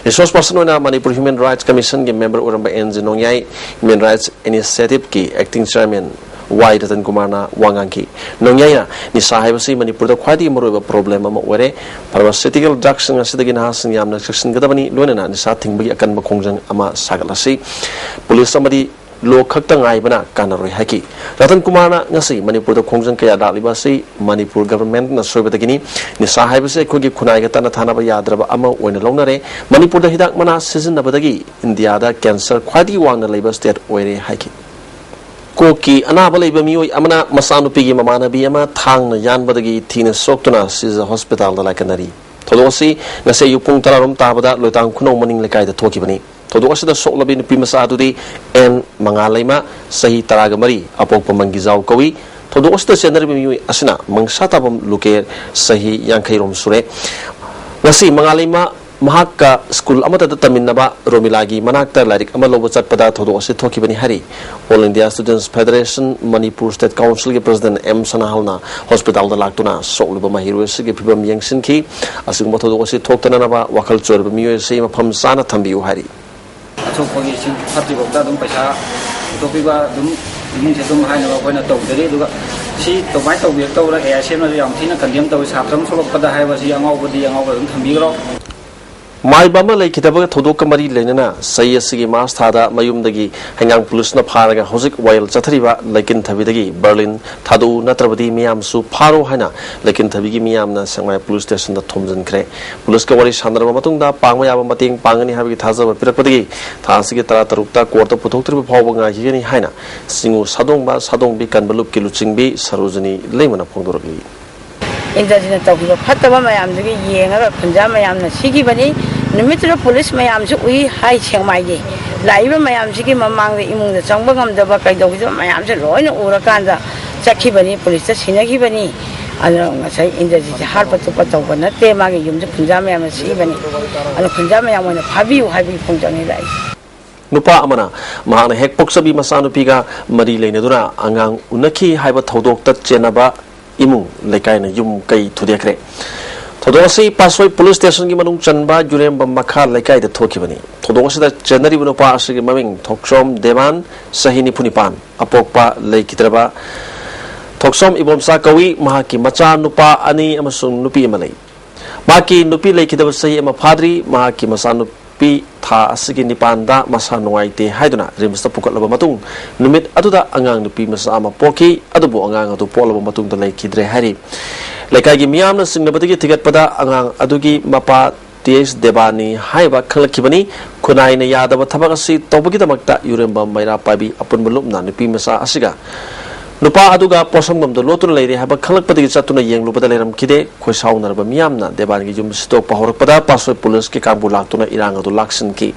ꯔꯤꯁꯣꯔꯁ ꯄꯥꯔꯁꯟ ꯑꯣꯏꯅ ꯃꯅꯤꯄꯨꯔ ꯍ꯭ꯌꯨꯃꯦꯟ ꯔꯥꯏꯠꯁ ꯀꯃꯤꯁꯟꯒꯤ ꯃꯦꯝꯕꯔ ꯑꯣꯏꯔꯝꯕ N G Nongyai, human rights ꯏꯅꯤꯁꯤꯌꯦꯇꯤꯚꯀꯤ ꯑꯦꯛꯇꯤꯡ ꯆꯦꯌꯔꯃꯦꯟ ꯋꯥꯏ ꯔꯇꯟ ꯀꯨꯃꯥꯔꯅ ꯋꯥ ꯉꯥꯡꯈꯤ꯫ ꯅꯣꯡꯌꯥꯏꯅ ꯅꯤꯁꯥ ꯍꯥꯏꯕꯁꯤ ꯃꯅꯤꯄꯨꯔꯗ ꯈ꯭ꯋꯥꯏꯗꯒꯤ ꯃꯔꯨꯑꯣꯏꯕ ꯄ꯭ꯔꯣꯕ꯭ꯂꯦꯝ ꯑꯃ ꯑꯣꯏꯔꯦ꯫ ꯐꯥꯔꯃꯥꯁꯤꯇꯤꯀꯦꯜ ꯗ꯭ꯔꯒꯁꯤꯡ ꯑꯁꯤꯗꯒꯤ ꯅꯍꯥꯁꯤꯡ ꯌꯥꯝꯅ ꯆꯦꯛꯁꯤꯟꯒꯗꯕꯅꯤ, ꯂꯣꯏꯅꯅ ꯅꯤꯁꯥ ꯊꯤꯡꯕꯒꯤ ꯑꯀꯟꯕ ꯈꯣꯡꯖꯪ ꯑꯃ ꯁꯥꯒꯠꯂꯁꯤ꯫ ꯄꯨꯂꯤꯁ ꯑꯃꯗꯤ ꯂꯣ ꯈꯛꯇ ꯉꯥꯏꯕꯅ ꯀꯥꯟꯅꯔꯣꯏ ꯍꯥꯏꯈꯤ꯫ ꯔꯇꯟ ꯀꯨꯃꯥꯔꯅ ꯉꯁꯤ ꯃꯅꯤꯄꯨꯔꯗ ꯈꯣꯡꯖꯪ ꯀꯌꯥ ꯂꯥꯛꯂꯤꯕ ꯑꯁꯤ ꯃꯅꯤꯄꯨꯔ ꯒꯚꯔꯟꯃꯦꯟꯠꯅ ꯁꯣꯏꯕꯗꯒꯤꯅꯤ꯫ ꯅꯤꯁꯥ ꯍꯥꯏꯕꯁꯤ ꯑꯩꯈꯣꯏꯒꯤ ꯈꯨꯟꯅꯥꯏꯒ ꯇꯠꯅ ꯊꯥꯅꯕ ꯌꯥꯗ꯭ꯔꯕ ꯑꯃ ꯑꯣꯏꯅ ꯂꯧꯅꯔꯦ꯫ ꯃꯅꯤꯄꯨꯔꯗ ꯍꯤꯗꯥꯛ ꯃꯅꯥ ꯁꯤꯖꯤꯟꯅꯕꯗꯒꯤ ꯏꯟꯗꯤꯌꯥꯗ ꯀꯦꯟꯁꯔ ꯈ꯭ꯋꯥꯏꯗꯒꯤ ꯋꯥꯡꯅ ꯂꯩꯕ ꯁ꯭ꯇꯦꯠ ꯑꯣꯏꯔꯦ ꯍꯥꯏꯈꯤ꯫ ꯀꯣꯛꯀꯤ ꯑꯅꯥꯕ ꯂꯩꯕ ꯃꯤꯑꯣꯏ ꯑꯃꯅ ꯃꯆꯥꯅꯨꯄꯤꯒꯤ ꯃꯃꯥꯟꯅꯕꯤ ꯑꯃ ꯊꯥꯡꯅ ꯌꯥꯟꯕꯗꯒꯤ ꯊꯤꯅ ꯁꯣꯛꯇꯨꯅ ꯁꯤꯖ ꯍꯣꯁꯄꯤꯇꯥꯜꯗ ꯂꯥꯏꯀꯠꯅꯔꯤ꯫ ꯊꯧꯗꯣꯛ ꯑꯁꯤ ꯉꯁꯤ ꯑꯌꯨꯛ ꯄꯨꯡ ꯇꯔꯥꯔꯣꯝ ꯇꯥꯕꯗ ꯂꯣꯏꯇꯥꯡ ꯈꯨꯅꯧ ꯃꯅꯤꯡ ꯂꯩꯀꯥꯏꯗ ꯊꯣꯛꯈꯤꯕꯅꯤ꯫ ꯊꯧꯗꯣꯛ ꯑꯁꯤꯗ ꯁꯣꯛꯂꯕꯤ ꯅꯨꯄꯤ ꯃꯆꯥ ꯑꯗꯨꯗꯤ ꯑꯦꯟ ꯃꯉꯥꯂꯩꯃ, ꯆꯍꯤ ꯇꯔꯥꯒ ꯃꯔꯤ, ꯑꯄꯣꯛꯄ ꯃꯪꯒꯤꯖꯥꯎ ꯀꯧꯏ꯫ ꯊꯧꯗꯣꯛ ꯑꯁꯤꯗ ꯆꯦꯟꯅꯔꯤꯕ ꯃꯤꯑꯣꯏ ꯑꯁꯤꯅ ꯃꯪꯁꯥ ꯇꯥꯕꯝ ꯂꯨꯀꯦ, ꯆꯍꯤ ꯌꯥꯡꯈꯩꯔꯣꯝ ꯁꯨꯔꯦ꯫ ꯉꯁꯤ ꯃꯉꯥꯂꯩꯃ ꯃꯍꯥꯛꯀ ꯁ꯭ꯀꯨꯜ ꯑꯃꯠꯇꯗ ꯇꯝꯃꯤꯟꯅꯕ ꯔꯣꯃꯤꯂꯥꯒꯤ ꯃꯅꯥꯛꯇ ꯂꯥꯏꯔꯤꯛ ꯑꯃ ꯂꯧꯕ ꯆꯠꯄꯗ ꯊꯧꯗꯣꯛ ꯑꯁꯤ ꯊꯣꯛꯈꯤꯕꯅꯤ ꯍꯥꯏꯔꯤ꯫ All India students federation Manipur state ꯀꯥꯎꯟꯁꯤꯜꯒꯤ ꯄ꯭ꯔꯁꯤꯗꯦꯟꯠ ꯑꯦꯝ ꯁꯅꯥꯍꯜꯅ ꯍꯣꯁꯄꯤꯇꯥꯜꯗ ꯂꯥꯛꯇꯨꯅ ꯁꯣꯛꯂꯤꯕ ꯃꯍꯩꯔꯣꯏ ꯑꯁꯤꯒꯤ ꯐꯤꯕꯝ ꯌꯦꯡꯁꯤꯟꯈꯤ꯫ ꯑꯁꯤꯒꯨꯝꯕ ꯊꯧꯗꯣꯛ ꯑꯁꯤ ꯊꯣꯛꯇꯅꯅꯕ ꯋꯥꯈꯜ ꯆꯣꯏꯔꯕ ꯃꯤꯑꯣꯏ ꯑꯁꯤ ꯃꯐꯝ ꯆꯥꯅ ꯊꯝꯕꯤꯌꯨ ꯍꯥꯏꯔꯤ꯫ ꯑꯁꯣꯛꯄꯒꯤ ꯁꯤ ꯐꯠꯇ꯭ꯔꯤꯐꯥꯎꯗ ꯑꯗꯨꯝ ꯄꯩꯁꯥ ꯄꯨꯊꯣꯛꯄꯤꯕ ꯑꯗꯨꯝ ꯏꯃꯨꯡꯁꯦ ꯑꯗꯨꯝ ꯍꯥꯏꯅꯕ ꯑꯩꯈꯣꯏꯅ ꯇꯧꯖꯔꯤ꯫ ꯑꯗꯨꯒ ꯁꯤ ꯑꯗꯨꯃꯥꯏꯅ ꯇꯧꯕꯤꯔꯛꯇꯧꯔ ꯑꯦ ꯑꯥꯏ ꯁꯤ ꯑꯦꯝꯅꯁꯨ ꯌꯥꯝ ꯊꯤꯅ ꯀꯟꯗꯦꯝ ꯇꯧꯏ꯫ ꯁꯥꯇ꯭ꯔ ꯑꯃ ꯁꯣꯛꯂꯛꯄꯗ ꯍꯥꯏꯕꯁꯤ ꯑꯉꯥꯎꯕꯗꯤ ꯑꯉꯥꯎꯕ ꯑꯗꯨꯝ ꯊꯝꯕꯤꯈ꯭ꯔꯣ꯫ ꯃꯥꯏꯕ ꯑꯃ ꯂꯩꯈꯤꯗꯕꯒ ꯊꯧꯗꯣꯛꯀ ꯃꯔꯤ ꯂꯩꯅꯅ ꯆꯍꯤ ꯑꯁꯤꯒꯤ ꯃꯥꯔꯆ ꯊꯥꯗ ꯃꯌꯨꯝꯗꯒꯤ ꯍꯩꯉꯥꯡ ꯄꯨꯂꯤꯁꯅ ꯐꯥꯔꯒ ꯍꯧꯖꯤꯛ ꯋꯥꯌꯦꯜ ꯆꯠꯊꯔꯤꯕ ꯂꯩꯀꯤꯟꯊꯕꯤꯗꯒꯤ ꯕꯔꯂꯤꯟ ꯊꯥꯗꯣꯛꯎ, ꯅꯠꯇ꯭ꯔꯕꯗꯤ ꯃꯤꯌꯥꯝꯁꯨ ꯐꯥꯔꯣ ꯍꯥꯏꯅ ꯂꯩꯀꯤꯟꯊꯕꯤꯒꯤ ꯃꯤꯌꯥꯝꯅ ꯁꯦꯛꯃꯥꯏ ꯄꯨꯂꯤꯁ ꯁ꯭ꯇꯦꯁꯟꯗ ꯊꯣꯝꯖꯤꯟꯈ꯭ꯔꯦ꯫ ꯄꯨꯂꯤꯁꯀ ꯋꯥꯔꯤ ꯁꯥꯟꯅꯔꯕ ꯃꯇꯨꯡꯗ ꯄꯥꯡꯕ ꯌꯥꯕ ꯃꯇꯦꯡ ꯄꯥꯡꯒꯅꯤ ꯍꯥꯏꯕꯒꯤ ꯊꯥꯖꯕ ꯄꯤꯔꯛꯄꯗꯒꯤ ꯊꯥ ꯑꯁꯤꯒꯤ ꯇꯔꯥ ꯇꯔꯨꯛꯇ ꯀꯣꯔꯠꯇ ꯄꯨꯊꯣꯛꯇ꯭ꯔꯤꯕ ꯐꯥꯎꯕ ꯉꯥꯏꯈꯤꯒꯅꯤ ꯍꯥꯏꯅ ꯁꯤꯡꯉꯨ ꯁꯥꯗꯣꯡꯕ ꯁꯥꯗꯣꯡꯕꯤ ꯀꯟꯕ ꯂꯨꯞꯀꯤ ꯂꯨꯆꯤꯡꯕꯤ ꯁꯔꯣꯖꯤꯅꯤ ꯂꯩꯃꯅ ꯐꯣꯡꯗꯣꯔꯛꯂꯤ꯫ ꯏꯟꯗ꯭ꯔꯖꯤꯠꯅ ꯇꯧꯈꯤꯕ ꯐꯠꯇꯕ ꯃꯌꯥꯝꯗꯨꯒꯤ ꯌꯦꯡꯉꯒ ꯈꯨꯟꯖꯥ ꯃꯌꯥꯝꯅ ꯁꯤꯈꯤꯕꯅꯤ꯫ ꯅꯨꯃꯤꯠꯇꯨꯗ ꯄꯨꯂꯤꯁ ꯃꯌꯥꯝꯁꯨ ꯎꯏ ꯍꯥꯏ ꯁꯦꯛꯃꯥꯏꯒꯤ꯫ ꯂꯥꯛꯏꯕ ꯃꯌꯥꯝꯁꯤꯒꯤ ꯃꯃꯥꯡꯗ ꯏꯃꯨꯡꯗ ꯆꯪꯕ ꯉꯝꯗꯕ ꯀꯩꯗꯧꯈꯤꯗꯕ ꯃꯌꯥꯝꯁꯦ ꯂꯣꯏꯅ ꯎꯔꯀꯥꯟꯗ ꯆꯠꯈꯤꯕꯅꯤ, ꯄꯨꯂꯤꯁꯇ ꯁꯤꯟꯅꯈꯤꯕꯅꯤ꯫ ꯑꯗꯨꯅ ꯉꯁꯥꯏ ꯏꯟꯗ꯭ꯔꯖꯤꯠꯁꯦ ꯍꯥꯠꯄ ꯇꯨꯞꯄ ꯇꯧꯕ ꯅꯠꯇꯦ, ꯃꯥꯒꯤ ꯌꯨꯝꯁꯦ ꯈꯨꯟꯖꯥ ꯃꯌꯥꯝꯅ ꯁꯤꯈꯤꯕꯅꯤ꯫ ꯑꯗꯨꯅ ꯈꯨꯟꯖꯥ ꯃꯌꯥꯝ ꯑꯣꯏꯅ ꯐꯥꯕꯤꯌꯨ ꯍꯥꯏꯕꯒꯤ ꯈꯣꯡꯖꯪꯅꯤ ꯂꯥꯛꯏꯁꯦ꯫ ꯅꯨꯄꯥ ꯑꯃꯅ ꯃꯍꯥꯛꯅ ꯍꯦꯛ ꯄꯣꯛꯆꯕꯤ ꯃꯆꯥꯅꯨꯄꯤꯒ ꯃꯔꯤ ꯂꯩꯅꯗꯨꯅ ꯑꯉꯥꯡ ꯎꯅꯈꯤ ꯍꯥꯏꯕ ꯊꯧꯗꯣꯛꯇ ꯆꯦꯟꯅꯕ ꯏꯃꯨꯡ ꯂꯩꯀꯥꯏꯅ ꯌꯨꯝ ꯀꯩ ꯊꯨꯗꯦꯛꯈ꯭ꯔꯦ꯫ ꯊꯧꯗꯣꯛ ꯑꯁꯤ ꯄꯥꯠꯁꯣꯏ ꯄꯨꯂꯤꯁ ꯁ꯭ꯇꯦꯁꯟꯒꯤ ꯃꯅꯨꯡ ꯆꯟꯕ ꯌꯨꯔꯦꯝꯕꯝ ꯃꯈꯥ ꯂꯩꯀꯥꯏꯗ ꯊꯣꯛꯈꯤꯕꯅꯤ꯫ ꯊꯧꯗꯣꯛ ꯑꯁꯤꯗ ꯆꯦꯟꯅꯔꯤꯕ ꯅꯨꯄꯥ ꯑꯁꯤꯒꯤ ꯃꯃꯤꯡ ꯊꯣꯛꯆꯣꯝ ꯗꯦꯕꯥꯟ, ꯆꯍꯤ ꯅꯤꯐꯨ ꯅꯤꯄꯥꯟ, ꯑꯄꯣꯛꯄ ꯂꯩꯈꯤꯗ꯭ꯔꯕ ꯊꯣꯛꯆꯣꯝ ꯏꯕꯣꯝꯆꯥ ꯀꯧꯏ꯫ ꯃꯍꯥꯛꯀꯤ ꯃꯆꯥ ꯅꯨꯄꯥ ꯑꯅꯤ ꯑꯃꯁꯨꯡ ꯅꯨꯄꯤ ꯑꯃ ꯂꯩ꯫ ꯃꯍꯥꯛꯀꯤ ꯅꯨꯄꯤ ꯂꯩꯈꯤꯗꯕ ꯆꯍꯤ ꯑꯃ ꯐꯥꯗ꯭ꯔꯤ꯫ ꯃꯍꯥꯛꯀꯤ ꯃꯆꯥꯅꯨꯄꯤ ꯊꯥ ꯑꯁꯤꯒꯤ ꯅꯤꯄꯥꯟꯗ ꯃꯁꯥ ꯅꯨꯡꯉꯥꯏꯇꯦ ꯍꯥꯏꯗꯨꯅ ꯔꯤꯝꯁꯇ ꯄꯨꯈꯠꯂꯕ ꯃꯇꯨꯡ ꯅꯨꯃꯤꯠ ꯑꯗꯨꯗ ꯑꯉꯥꯡ ꯅꯨꯄꯤ ꯃꯆꯥ ꯑꯃ ꯄꯣꯛꯈꯤ꯫ ꯑꯗꯨꯕꯨ ꯑꯉꯥꯡ ꯑꯗꯨ ꯄꯣꯛꯂꯕ ꯃꯇꯨꯡꯗ ꯂꯩꯈꯤꯗ꯭ꯔꯦ ꯍꯥꯏꯔꯤ꯫ ꯂꯩꯀꯥꯏꯒꯤ ꯃꯤꯌꯥꯝꯅ ꯆꯤꯡꯅꯕꯗꯒꯤ ꯊꯤꯒꯠꯄꯗ ꯑꯉꯥꯡ ꯑꯗꯨꯒꯤ ꯃꯄꯥ ꯇꯤ ꯑꯦꯁ ꯗꯦꯕꯥꯅꯤ ꯍꯥꯏꯕ ꯈꯪꯂꯛꯈꯤꯕꯅꯤ꯫ ꯈꯨꯟꯅꯥꯏꯅ ꯌꯥꯗꯕ ꯊꯕꯛ ꯑꯁꯤ ꯇꯧꯕꯒꯤꯗꯃꯛꯇ ꯌꯨꯔꯦꯝꯕꯝ ꯃꯩꯔꯥ ꯄꯥꯏꯕꯤ ꯑꯄꯨꯟꯕ ꯂꯨꯞꯅ ꯅꯨꯄꯤ ꯃꯆꯥ ꯑꯁꯤꯒ ꯅꯨꯄꯥ ꯑꯗꯨꯒ ꯄꯣꯠꯁꯪꯕꯝꯗ ꯂꯣꯠꯇꯨꯅ ꯂꯩꯔꯦ ꯍꯥꯏꯕ ꯈꯪꯂꯛꯄꯗꯒꯤ ꯆꯠꯇꯨꯅ ꯌꯦꯡꯂꯨꯕꯗ ꯂꯩꯔꯝꯈꯤꯗꯦ꯫ ꯈꯣꯏꯁꯥꯎꯅꯔꯕ ꯃꯤꯌꯥꯝꯅ ꯗꯦꯕꯥꯟꯒꯤ ꯌꯨꯝ ꯁꯤꯠꯇꯣꯛꯄ ꯍꯧꯔꯛꯄꯗ ꯄꯥꯠꯁꯣꯏ ꯄꯨꯂꯤꯁꯀꯤ ꯀꯥꯡꯕꯨ ꯂꯥꯛꯇꯨꯅ ꯏꯔꯥꯡ ꯑꯗꯨ ꯂꯥꯛꯁꯤꯟꯈꯤ꯫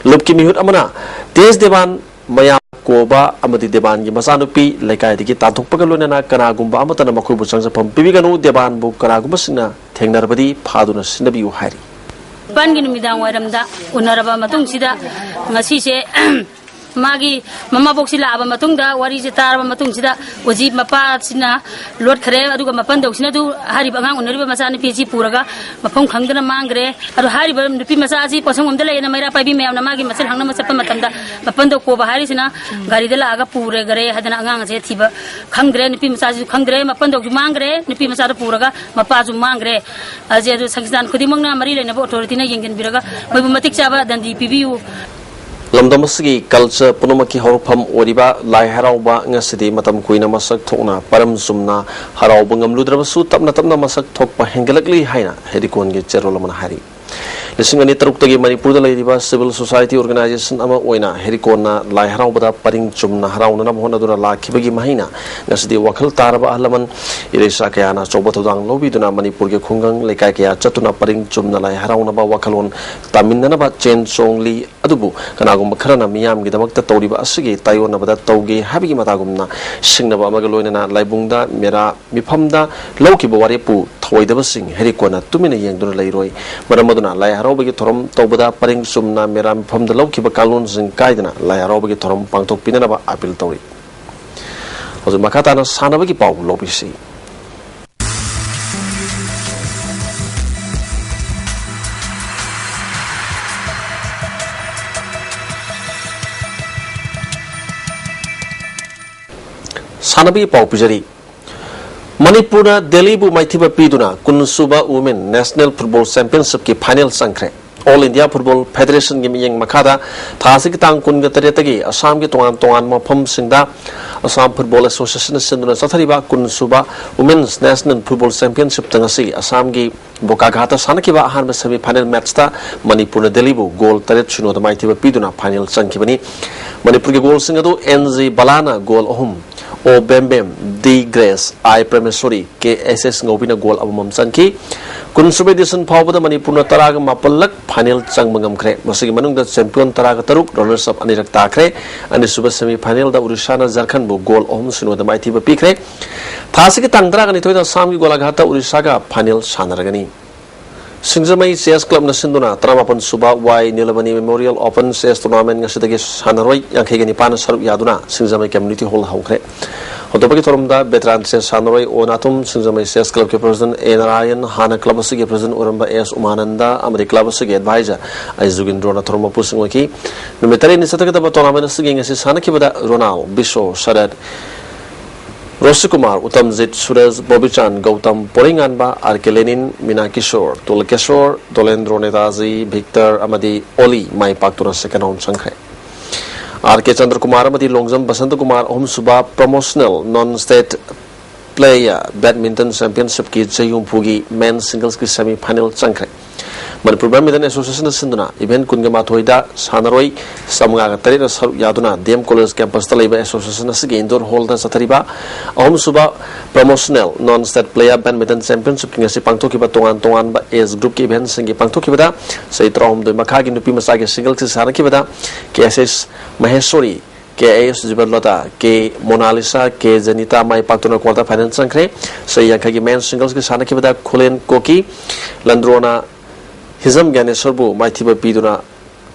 ꯂꯨꯞꯀꯤ ꯃꯤꯍꯨꯠ ꯑꯃꯅ ꯇꯤ ꯑꯦꯁ ꯗꯦꯕꯥꯟ ꯃꯌꯥꯝ ꯀꯣꯕ ꯑꯃꯗꯤ ꯗꯦꯕꯥꯟꯒꯤ ꯃꯆꯥꯅꯨꯄꯤ ꯂꯩꯀꯥꯏꯗꯒꯤ ꯇꯥꯟꯊꯣꯛꯄꯒ ꯂꯣꯏꯅꯅ ꯀꯅꯥꯒꯨꯝꯕ ꯑꯃꯠꯇꯅ ꯃꯈꯣꯏꯕꯨ ꯆꯪꯖꯐꯝ ꯄꯤꯕꯤꯒꯅꯨ, ꯗꯦꯕꯥꯟꯕꯨ ꯀꯅꯥꯒꯨꯝꯕꯁꯤꯡꯅ ꯊꯦꯡꯅꯔꯕꯗꯤ ꯐꯥꯗꯨꯅ ꯁꯤꯟꯅꯕꯤꯌꯨ ꯍꯥꯏꯔꯤ꯫ ꯅꯤꯄꯥꯟꯒꯤ ꯅꯨꯃꯤꯗꯥꯡ ꯋꯥꯏꯔꯝꯗ ꯎꯅꯔꯕ ꯃꯇꯨꯡꯁꯤꯗ ꯉꯁꯤꯁꯦ ꯃꯥꯒꯤ ꯃꯃꯥꯕꯣꯛꯁꯤ ꯂꯥꯛꯑꯕ ꯃꯇꯨꯡꯗ, ꯋꯥꯔꯤꯁꯦ ꯇꯥꯔꯕ ꯃꯇꯨꯡꯁꯤꯗ, ꯍꯧꯖꯤꯛ ꯃꯄꯥꯁꯤꯅ ꯂꯣꯠꯈ꯭ꯔꯦ, ꯑꯗꯨꯒ ꯃꯄꯟꯗꯧꯁꯤꯅ ꯑꯗꯨ ꯍꯥꯏꯔꯤꯕ ꯑꯉꯥꯡ ꯎꯅꯔꯤꯕ ꯃꯆꯥꯅꯨꯄꯤꯁꯤ ꯄꯨꯔꯒ ꯃꯐꯝ ꯈꯪꯗꯅ ꯃꯥꯡꯈ꯭ꯔꯦ꯫ ꯑꯗꯣ ꯍꯥꯏꯔꯤꯕ ꯅꯨꯄꯤ ꯃꯆꯥ ꯑꯁꯤ ꯄꯣꯠꯁꯪꯕꯝꯗ ꯂꯩꯌꯦꯅ ꯃꯩꯔꯥ ꯄꯥꯏꯕꯤ ꯃꯌꯥꯝꯅ ꯃꯥꯒꯤ ꯃꯆꯜ ꯍꯪꯅꯕ ꯆꯠꯄ ꯃꯇꯝꯗ, ꯃꯄꯟꯗꯧ ꯀꯣꯕ ꯍꯥꯏꯔꯤꯁꯤꯅ ꯒꯥꯔꯤꯗ ꯂꯥꯛꯑꯒ ꯄꯨꯔꯦꯒꯔꯦ ꯍꯥꯏꯗꯅ ꯑꯉꯥꯡ ꯑꯁꯦ ꯊꯤꯕ ꯈꯪꯗ꯭ꯔꯦ꯫ ꯅꯨꯄꯤ ꯃꯆꯥꯁꯤꯁꯨ ꯈꯪꯗ꯭ꯔꯦ, ꯃꯄꯟꯗꯧꯁꯨ ꯃꯥꯡꯈ꯭ꯔꯦ, ꯅꯨꯄꯤ ꯃꯆꯥꯗꯨ ꯄꯨꯔꯒ ꯃꯄꯥꯁꯨ ꯃꯥꯡꯈ꯭ꯔꯦ꯫ ꯑꯁꯤ ꯑꯗꯨ ꯁꯪꯁꯊꯥꯟ ꯈꯨꯗꯤꯡꯃꯛꯅ ꯃꯔꯤ ꯂꯩꯅꯕ ꯑꯣꯊꯣꯔꯤꯇꯤꯅ ꯌꯦꯡꯁꯤꯟꯕꯤꯔꯒ ꯃꯣꯏꯕꯨ ꯃꯇꯤꯛ ꯆꯥꯕ ꯗꯟꯗꯤ ꯄꯤꯕꯤꯌꯨ꯫ ꯂꯝꯗꯝ ꯑꯁꯤꯒꯤ ꯀꯜꯆꯔ ꯄꯨꯝꯅꯃꯛꯀꯤ ꯍꯧꯔꯛꯐꯝ ꯑꯣꯏꯔꯤꯕ ꯂꯥꯏ ꯍꯔꯥꯎꯕ ꯉꯁꯤꯗꯤ ꯃꯇꯝ ꯀꯨꯏꯅ ꯃꯁꯛ ꯊꯣꯛꯅ ꯄꯔꯝ ꯆꯨꯝꯅ ꯍꯔꯥꯎꯕ ꯉꯝꯂꯨꯗ꯭ꯔꯕꯁꯨ, ꯇꯞꯅ ꯇꯞꯅ ꯃꯁꯛ ꯊꯣꯛꯄ ꯍꯦꯟꯒꯠꯂꯛꯂꯤ ꯍꯥꯏꯅ ꯍꯦꯔꯤꯀꯣꯟꯒꯤ ꯆꯦꯔꯣꯜ ꯑꯃꯅ ꯍꯥꯏꯔꯤ꯫ ꯂꯤꯁꯤꯡ ꯑꯅꯤ ꯇꯔꯨꯛꯇꯒꯤ ꯃꯅꯤꯄꯨꯔꯗ ꯂꯩꯔꯤꯕ civil society organization ꯑꯃ ꯑꯣꯏꯅ ꯍꯦꯔꯤꯀꯣꯟꯅ ꯂꯥꯏ ꯍꯔꯥꯎꯕꯗ ꯄꯔꯤꯡ ꯆꯨꯝꯅ ꯍꯔꯥꯎꯅꯅꯕ ꯍꯣꯠꯅꯗꯨꯅ ꯂꯥꯛꯈꯤꯕꯒꯤ ꯃꯍꯩꯅ ꯉꯁꯤꯗꯤ ꯋꯥꯈꯜ ꯇꯥꯔꯕ ꯑꯍꯜ ꯂꯃꯟ, ꯏꯔꯩꯆꯥ ꯀꯌꯥꯅ ꯑꯆꯧꯕ ꯊꯧꯗꯥꯡ ꯂꯧꯕꯤꯗꯨꯅ ꯃꯅꯤꯄꯨꯔꯒꯤ ꯈꯨꯡꯒꯪ ꯂꯩꯀꯥꯏ ꯀꯌꯥ ꯆꯠꯇꯨꯅ ꯄꯔꯤꯡ ꯆꯨꯝꯅ ꯂꯥꯏ ꯍꯔꯥꯎꯅꯕ ꯋꯥꯈꯜꯂꯣꯟ ꯇꯥꯃꯤꯟꯅꯅꯕ ꯆꯦꯟ ꯆꯣꯡꯂꯤ꯫ ꯑꯗꯨꯕꯨ ꯀꯅꯥꯒꯨꯝꯕ ꯈꯔꯅ ꯃꯤꯌꯥꯝꯒꯤꯗꯃꯛꯇ ꯇꯧꯔꯤꯕ ꯑꯁꯤꯒꯤ ꯇꯥꯏꯑꯣꯟꯅꯕꯗ ꯇꯧꯒꯦ ꯍꯥꯏꯕꯒꯤ ꯃꯇꯥꯒꯨꯝꯅ ꯁꯤꯡꯅꯕ ꯑꯃꯒ ꯂꯣꯏꯅꯅ ꯂꯥꯏꯕꯨꯡꯗ ꯃꯦꯔꯥ ꯃꯤꯐꯝꯗ ꯂꯧꯈꯤꯕ ꯋꯥꯔꯦꯞꯄꯨ ꯊꯧꯑꯣꯏꯗꯕꯁꯤꯡ ꯍꯦꯔꯤꯀꯣꯟꯅ ꯇꯨꯃꯤꯟꯅ ꯌꯦꯡꯗꯨꯅ ꯂꯩꯔꯣꯏ꯫ ꯃꯔꯝ ꯑꯗꯨꯅ ꯂꯥꯏ ꯍꯔꯥꯎꯕꯒꯤ ꯊꯧꯔꯝ ꯇꯧꯕꯗ ꯄꯔꯤꯡ ꯆꯨꯝꯅ ꯃꯦꯔꯥ ꯃꯤꯐꯝꯗ ꯂꯧꯈꯤꯕ ꯀꯥꯡꯂꯣꯟꯁꯤꯡ ꯀꯥꯏꯗꯅ ꯂꯥꯏ ꯍꯔꯥꯎꯕꯒꯤ ꯊꯧꯔꯝ ꯄꯥꯡꯊꯣꯛꯄꯤꯅꯅꯕ ꯑꯥꯄꯤꯜ ꯇꯧꯔꯤ꯫ ꯍꯧꯖꯤꯛ ꯃꯈꯥ ꯇꯥꯅ ꯁꯥꯟꯅꯕꯒꯤ ꯄꯥꯎ ꯂꯧꯕꯤꯁꯤ꯫ ꯁꯥꯟꯅꯕꯒꯤ ꯄꯥꯎ ꯄꯤꯖꯔꯤ꯫ ꯃꯅꯤꯄꯨꯔꯅ ꯗꯦꯜꯂꯤꯕꯨ ꯃꯥꯏꯊꯤꯕ ꯄꯤꯗꯨꯅ ꯀꯨꯟ ꯁꯨꯕ Women National Football Championshipꯀꯤ final ꯆꯪꯈ꯭ꯔꯦ꯫ All India Football Federationꯒꯤ ꯃꯤꯠꯌꯦꯡ ꯃꯈꯥꯗ ꯊꯥ ꯑꯁꯤꯒꯤ ꯇꯥꯡ ꯀꯨꯟꯒ ꯇꯔꯦꯠꯇꯒꯤ ꯑꯁꯥꯝꯒꯤ ꯇꯣꯉꯥꯟ ꯇꯣꯉꯥꯟꯕ ꯃꯐꯝꯁꯤꯡꯗ ꯑꯁꯥꯝ Football Associationꯅ ꯁꯤꯟꯗꯨꯅ ꯆꯠꯊꯔꯤꯕ ꯀꯨꯟ ꯁꯨꯕ Women's National Football Championshipꯇ ꯉꯁꯤ ꯑꯁꯥꯝꯒꯤ ꯕꯣꯀꯥꯒꯥꯠꯇ ꯁꯥꯟꯅꯈꯤꯕ ꯑꯍꯥꯟꯕ semi final matchꯇ ꯃꯅꯤꯄꯨꯔꯅ ꯗꯦꯜꯂꯤꯕꯨ goal ꯇꯔꯦꯠ ꯁꯤꯅꯣꯗ ꯃꯥꯏꯊꯤꯕ ꯄꯤꯗꯨꯅ final ꯆꯪꯈꯤꯕꯅꯤ꯫ ꯃꯅꯤꯄꯨꯔꯒꯤ goalꯁꯤꯡ ꯑꯗꯨ ꯑꯦꯟ ꯖꯤ ꯕꯂꯥꯅ goal ꯑꯍꯨꯝ, ꯑꯣ ꯕꯦꯝꯕꯦꯝ, ꯗꯤ ꯒ꯭ꯔꯦꯁ, ꯑꯥꯏ ꯄ꯭ꯔꯃꯦꯁꯣꯔꯤ, ꯀꯦ ꯑꯦꯁ ꯑꯦꯁ ꯉꯧꯕꯤꯅ goal ꯑꯃꯃꯝ ꯆꯟꯈꯤ꯫ ꯀꯨꯟ ꯁꯨꯕ edition ꯐꯥꯎꯕꯗ ꯃꯅꯤꯄꯨꯔꯅ ꯇꯔꯥꯒ ꯃꯥꯄꯜꯂꯛ final ꯆꯪꯕ ꯉꯝꯈ꯭ꯔꯦ꯫ ꯃꯁꯤꯒꯤ ꯃꯅꯨꯡꯗ champion ꯇꯔꯥꯒ ꯇꯔꯨꯛ runners up ꯑꯅꯤꯔꯛ ꯇꯥꯈ꯭ꯔꯦ꯫ ꯑꯅꯤꯁꯨꯕ semi finalꯗ ꯑꯣꯔꯤꯁꯥꯅ ꯖꯔꯈꯟꯕꯨ goal ꯑꯍꯨꯝ ꯁꯤꯅꯣꯗ ꯃꯥꯏꯊꯤꯕ ꯄꯤꯈ꯭ꯔꯦ꯫ ꯊꯥ ꯑꯁꯤꯒꯤ ꯇꯥꯡ ꯇꯔꯥꯒ ꯅꯤꯊꯣꯏꯗ ꯑꯁꯥꯝꯒꯤ ꯒꯣꯂꯥꯘꯥꯠꯇ ꯑꯣꯔꯤꯁꯥꯒ final ꯁꯥꯟꯅꯔꯒꯅꯤ꯫ ꯁꯤꯡꯖꯃꯩ ꯆꯦꯁ ꯀ꯭ꯂꯕꯅ ꯁꯤꯟꯗꯨꯅ ꯇꯔꯥꯃꯥꯄꯟ ꯁꯨꯕ ꯋꯥꯏ ꯅꯤꯂꯃꯅꯤ ꯃꯦꯃꯣꯔꯤꯌꯦꯜ ꯑꯣꯄꯟ ꯆꯦꯁ ꯇꯣꯔꯅꯥꯃꯦꯟ ꯉꯁꯤꯗꯒꯤ ꯁꯥꯟꯅꯔꯣꯏ ꯌꯥꯡꯈꯩꯒ ꯅꯤꯄꯥꯟꯅ ꯁꯔꯨꯛ ꯌꯥꯗꯨꯅ ꯁꯤꯡꯖꯃꯩ ꯀꯝꯃ꯭ꯌꯨꯅꯤꯇꯤ ꯍꯣꯜꯗ ꯍꯧꯈ꯭ꯔꯦ꯫ ꯍꯧꯗꯣꯛꯄꯒꯤ ꯊꯧꯔꯝꯗ ꯕꯦꯇꯔꯥꯟ ꯆꯦꯁ ꯁꯥꯟꯅꯔꯣꯏ ꯑꯣ ꯅꯥꯇꯨꯝ, ꯁꯤꯡꯖꯃꯩ ꯆꯦꯁ ꯀ꯭ꯂꯕꯀꯤ ꯄ꯭ꯔꯁꯤꯗꯦꯟꯠ ꯑꯦ ꯅꯥꯔꯥꯌꯟ, ꯍꯥꯟꯅ ꯀ꯭ꯂꯕ ꯑꯁꯤꯒꯤ ꯄ꯭ꯔꯁꯤꯗꯦꯟꯠ ꯑꯣꯏꯔꯝꯕ ꯑꯦꯁ ꯎꯃꯥꯅꯟꯗ ꯑꯃꯗꯤ ꯀ꯭ꯂꯕ ꯑꯁꯤꯒꯤ ꯑꯦꯗꯚꯥꯏꯖꯔ ꯑꯩ ꯖꯨꯒꯤꯟꯗ꯭ꯔꯣꯅ ꯊꯧꯔꯝ ꯃꯄꯨꯁꯤꯡ ꯑꯣꯏꯈꯤ꯫ ꯅꯨꯃꯤꯠ ꯇꯔꯦꯠꯅꯤ ꯆꯠꯊꯒꯗꯕ ꯇꯣꯔꯅꯥꯃꯦꯟ ꯑꯁꯤꯒꯤ ꯉꯁꯤ ꯁꯥꯟꯅꯈꯤꯕꯗ ꯔꯣꯅꯥꯜ, ꯕꯤꯁꯣ, ꯁꯔꯠ, ꯔꯣꯁꯤꯀꯨꯃꯥꯔ, ꯎꯇꯝꯖꯤꯠ, ꯁꯨꯔꯖ, ꯕꯣꯕꯤꯆꯥꯟ, ꯒꯧꯇꯝ, ꯄꯣꯔꯩꯉꯥꯟꯕ, ꯑꯥꯔ ꯀꯦ ꯂꯦꯅꯤꯟ, ꯃꯤꯅꯥ ꯀꯤꯁꯣꯔ, ꯇꯨꯂꯀꯦꯁꯣꯔ, ꯗꯣꯂꯦꯟꯗ꯭ꯔꯣ ꯅꯦꯇꯥꯖꯤ, ꯚꯤꯛꯇꯔ ꯑꯃꯗꯤ ꯑꯣꯂꯤ ꯃꯥꯏ ꯄꯥꯛꯇꯨꯅ ꯁꯦꯀꯦꯟ ꯔꯥꯎꯟ ꯆꯪꯈ꯭ꯔꯦ꯫ ꯑꯥꯔ ꯀꯦ ꯆꯟꯗ꯭ꯔꯀꯨꯃꯥꯔ ꯑꯃꯗꯤ ꯂꯣꯡꯖꯝ ꯕꯁꯟꯇꯀꯨꯃꯥꯔ, ꯑꯍꯨꯝꯁꯨꯕ ꯄ꯭ꯔꯣꯃꯣꯁꯅꯦꯜ ꯅꯣꯟ ꯁ꯭ꯇꯦꯠ ꯄ꯭ꯂꯦꯌꯔ ꯕꯦꯗꯃꯤꯟꯇꯟ ꯆꯦꯝꯄꯤꯌꯟꯁꯤꯞꯀꯤ ꯆꯍꯤ ꯍꯨꯝꯐꯨꯒꯤ ꯃꯦꯟ ꯁꯤꯡꯒꯜꯁꯀꯤ ꯁꯦꯃꯤ ꯐꯥꯏꯅꯦꯜ ꯆꯪꯈ꯭ꯔꯦ꯫ ꯃꯅꯤꯄꯨꯔ ꯕꯦꯗꯃꯤꯟꯇꯟ ꯑꯦꯁꯣꯁꯤꯌꯦꯁꯟꯅ ꯁꯤꯟꯗꯨꯅ ꯏꯚꯦꯟꯠ ꯀꯨꯟꯒ ꯃꯥꯊꯣꯏꯗ ꯁꯥꯟꯅꯔꯣꯏ ꯆꯥꯃꯉꯥꯒ ꯇꯔꯦꯠꯅ ꯁꯔꯨꯛ ꯌꯥꯗꯨꯅ ꯗꯤ ꯑꯦꯝ ꯀꯣꯂꯦꯖ ꯀꯦꯝꯄꯁꯇ ꯂꯩꯕ ꯑꯦꯁꯣꯁꯤꯌꯦꯁꯟ ꯑꯁꯤꯒꯤ ꯏꯟꯗꯣꯔ ꯍꯣꯜꯗ ꯆꯠꯊꯔꯤꯕ ꯑꯍꯨꯝꯁꯨꯕ ꯄ꯭ꯔꯣꯃꯣꯁꯅꯦꯜ ꯅꯣꯟ ꯁ꯭ꯇꯦꯠ ꯄ꯭ꯂꯦꯌꯔ ꯕꯦꯗꯃꯤꯟꯇꯟ ꯆꯦꯝꯄꯤꯌꯟꯁꯤꯞꯀꯤ ꯉꯁꯤ ꯄꯥꯡꯊꯣꯛꯈꯤꯕ ꯇꯣꯉꯥꯟ ꯇꯣꯉꯥꯟꯕ ꯑꯦꯖ ꯒ꯭ꯔꯨꯞꯀꯤ ꯏꯚꯦꯟꯠꯁꯤꯡꯒꯤ ꯄꯥꯡꯊꯣꯛꯈꯤꯕꯗ ꯆꯍꯤ ꯇꯔꯥꯍꯨꯝꯗꯣꯏ ꯃꯈꯥꯒꯤ ꯅꯨꯄꯤ ꯃꯆꯥꯒꯤ ꯁꯤꯡꯒꯜꯁꯀꯤ ꯁꯥꯟꯅꯈꯤꯕꯗ ꯀꯦ ꯑꯦꯁ ꯑꯦꯁ ꯃꯍꯦꯁꯣꯔꯤ, ꯀꯦ ꯑꯦꯁ ꯖꯤꯕꯟꯂꯇꯥ, ꯀꯦ ꯃꯣꯅꯥꯂꯤꯁꯥ, ꯀꯦ ꯖꯦꯅꯤꯇꯥ ꯃꯥꯏ ꯄꯥꯛꯇꯨꯅ ꯀ꯭ꯋꯥꯔꯇꯔ ꯐꯥꯏꯅꯦꯜ ꯆꯪꯈ꯭ꯔꯦ꯫ ꯆꯍꯤ ꯌꯥꯡꯈꯩꯒꯤ ꯃꯦꯟ ꯁꯤꯡꯒꯜꯁꯀꯤ ꯁꯥꯟꯅꯈꯤꯕꯗ ꯈꯨꯂꯦꯟ ꯀꯣꯀꯤ ꯂꯟꯗ꯭ꯔꯣꯅ ꯍꯤꯖꯝ ꯒ꯭ꯌꯥꯅꯦꯁꯣꯔꯕꯨ ꯃꯥꯏꯊꯤꯕ ꯄꯤꯗꯨꯅ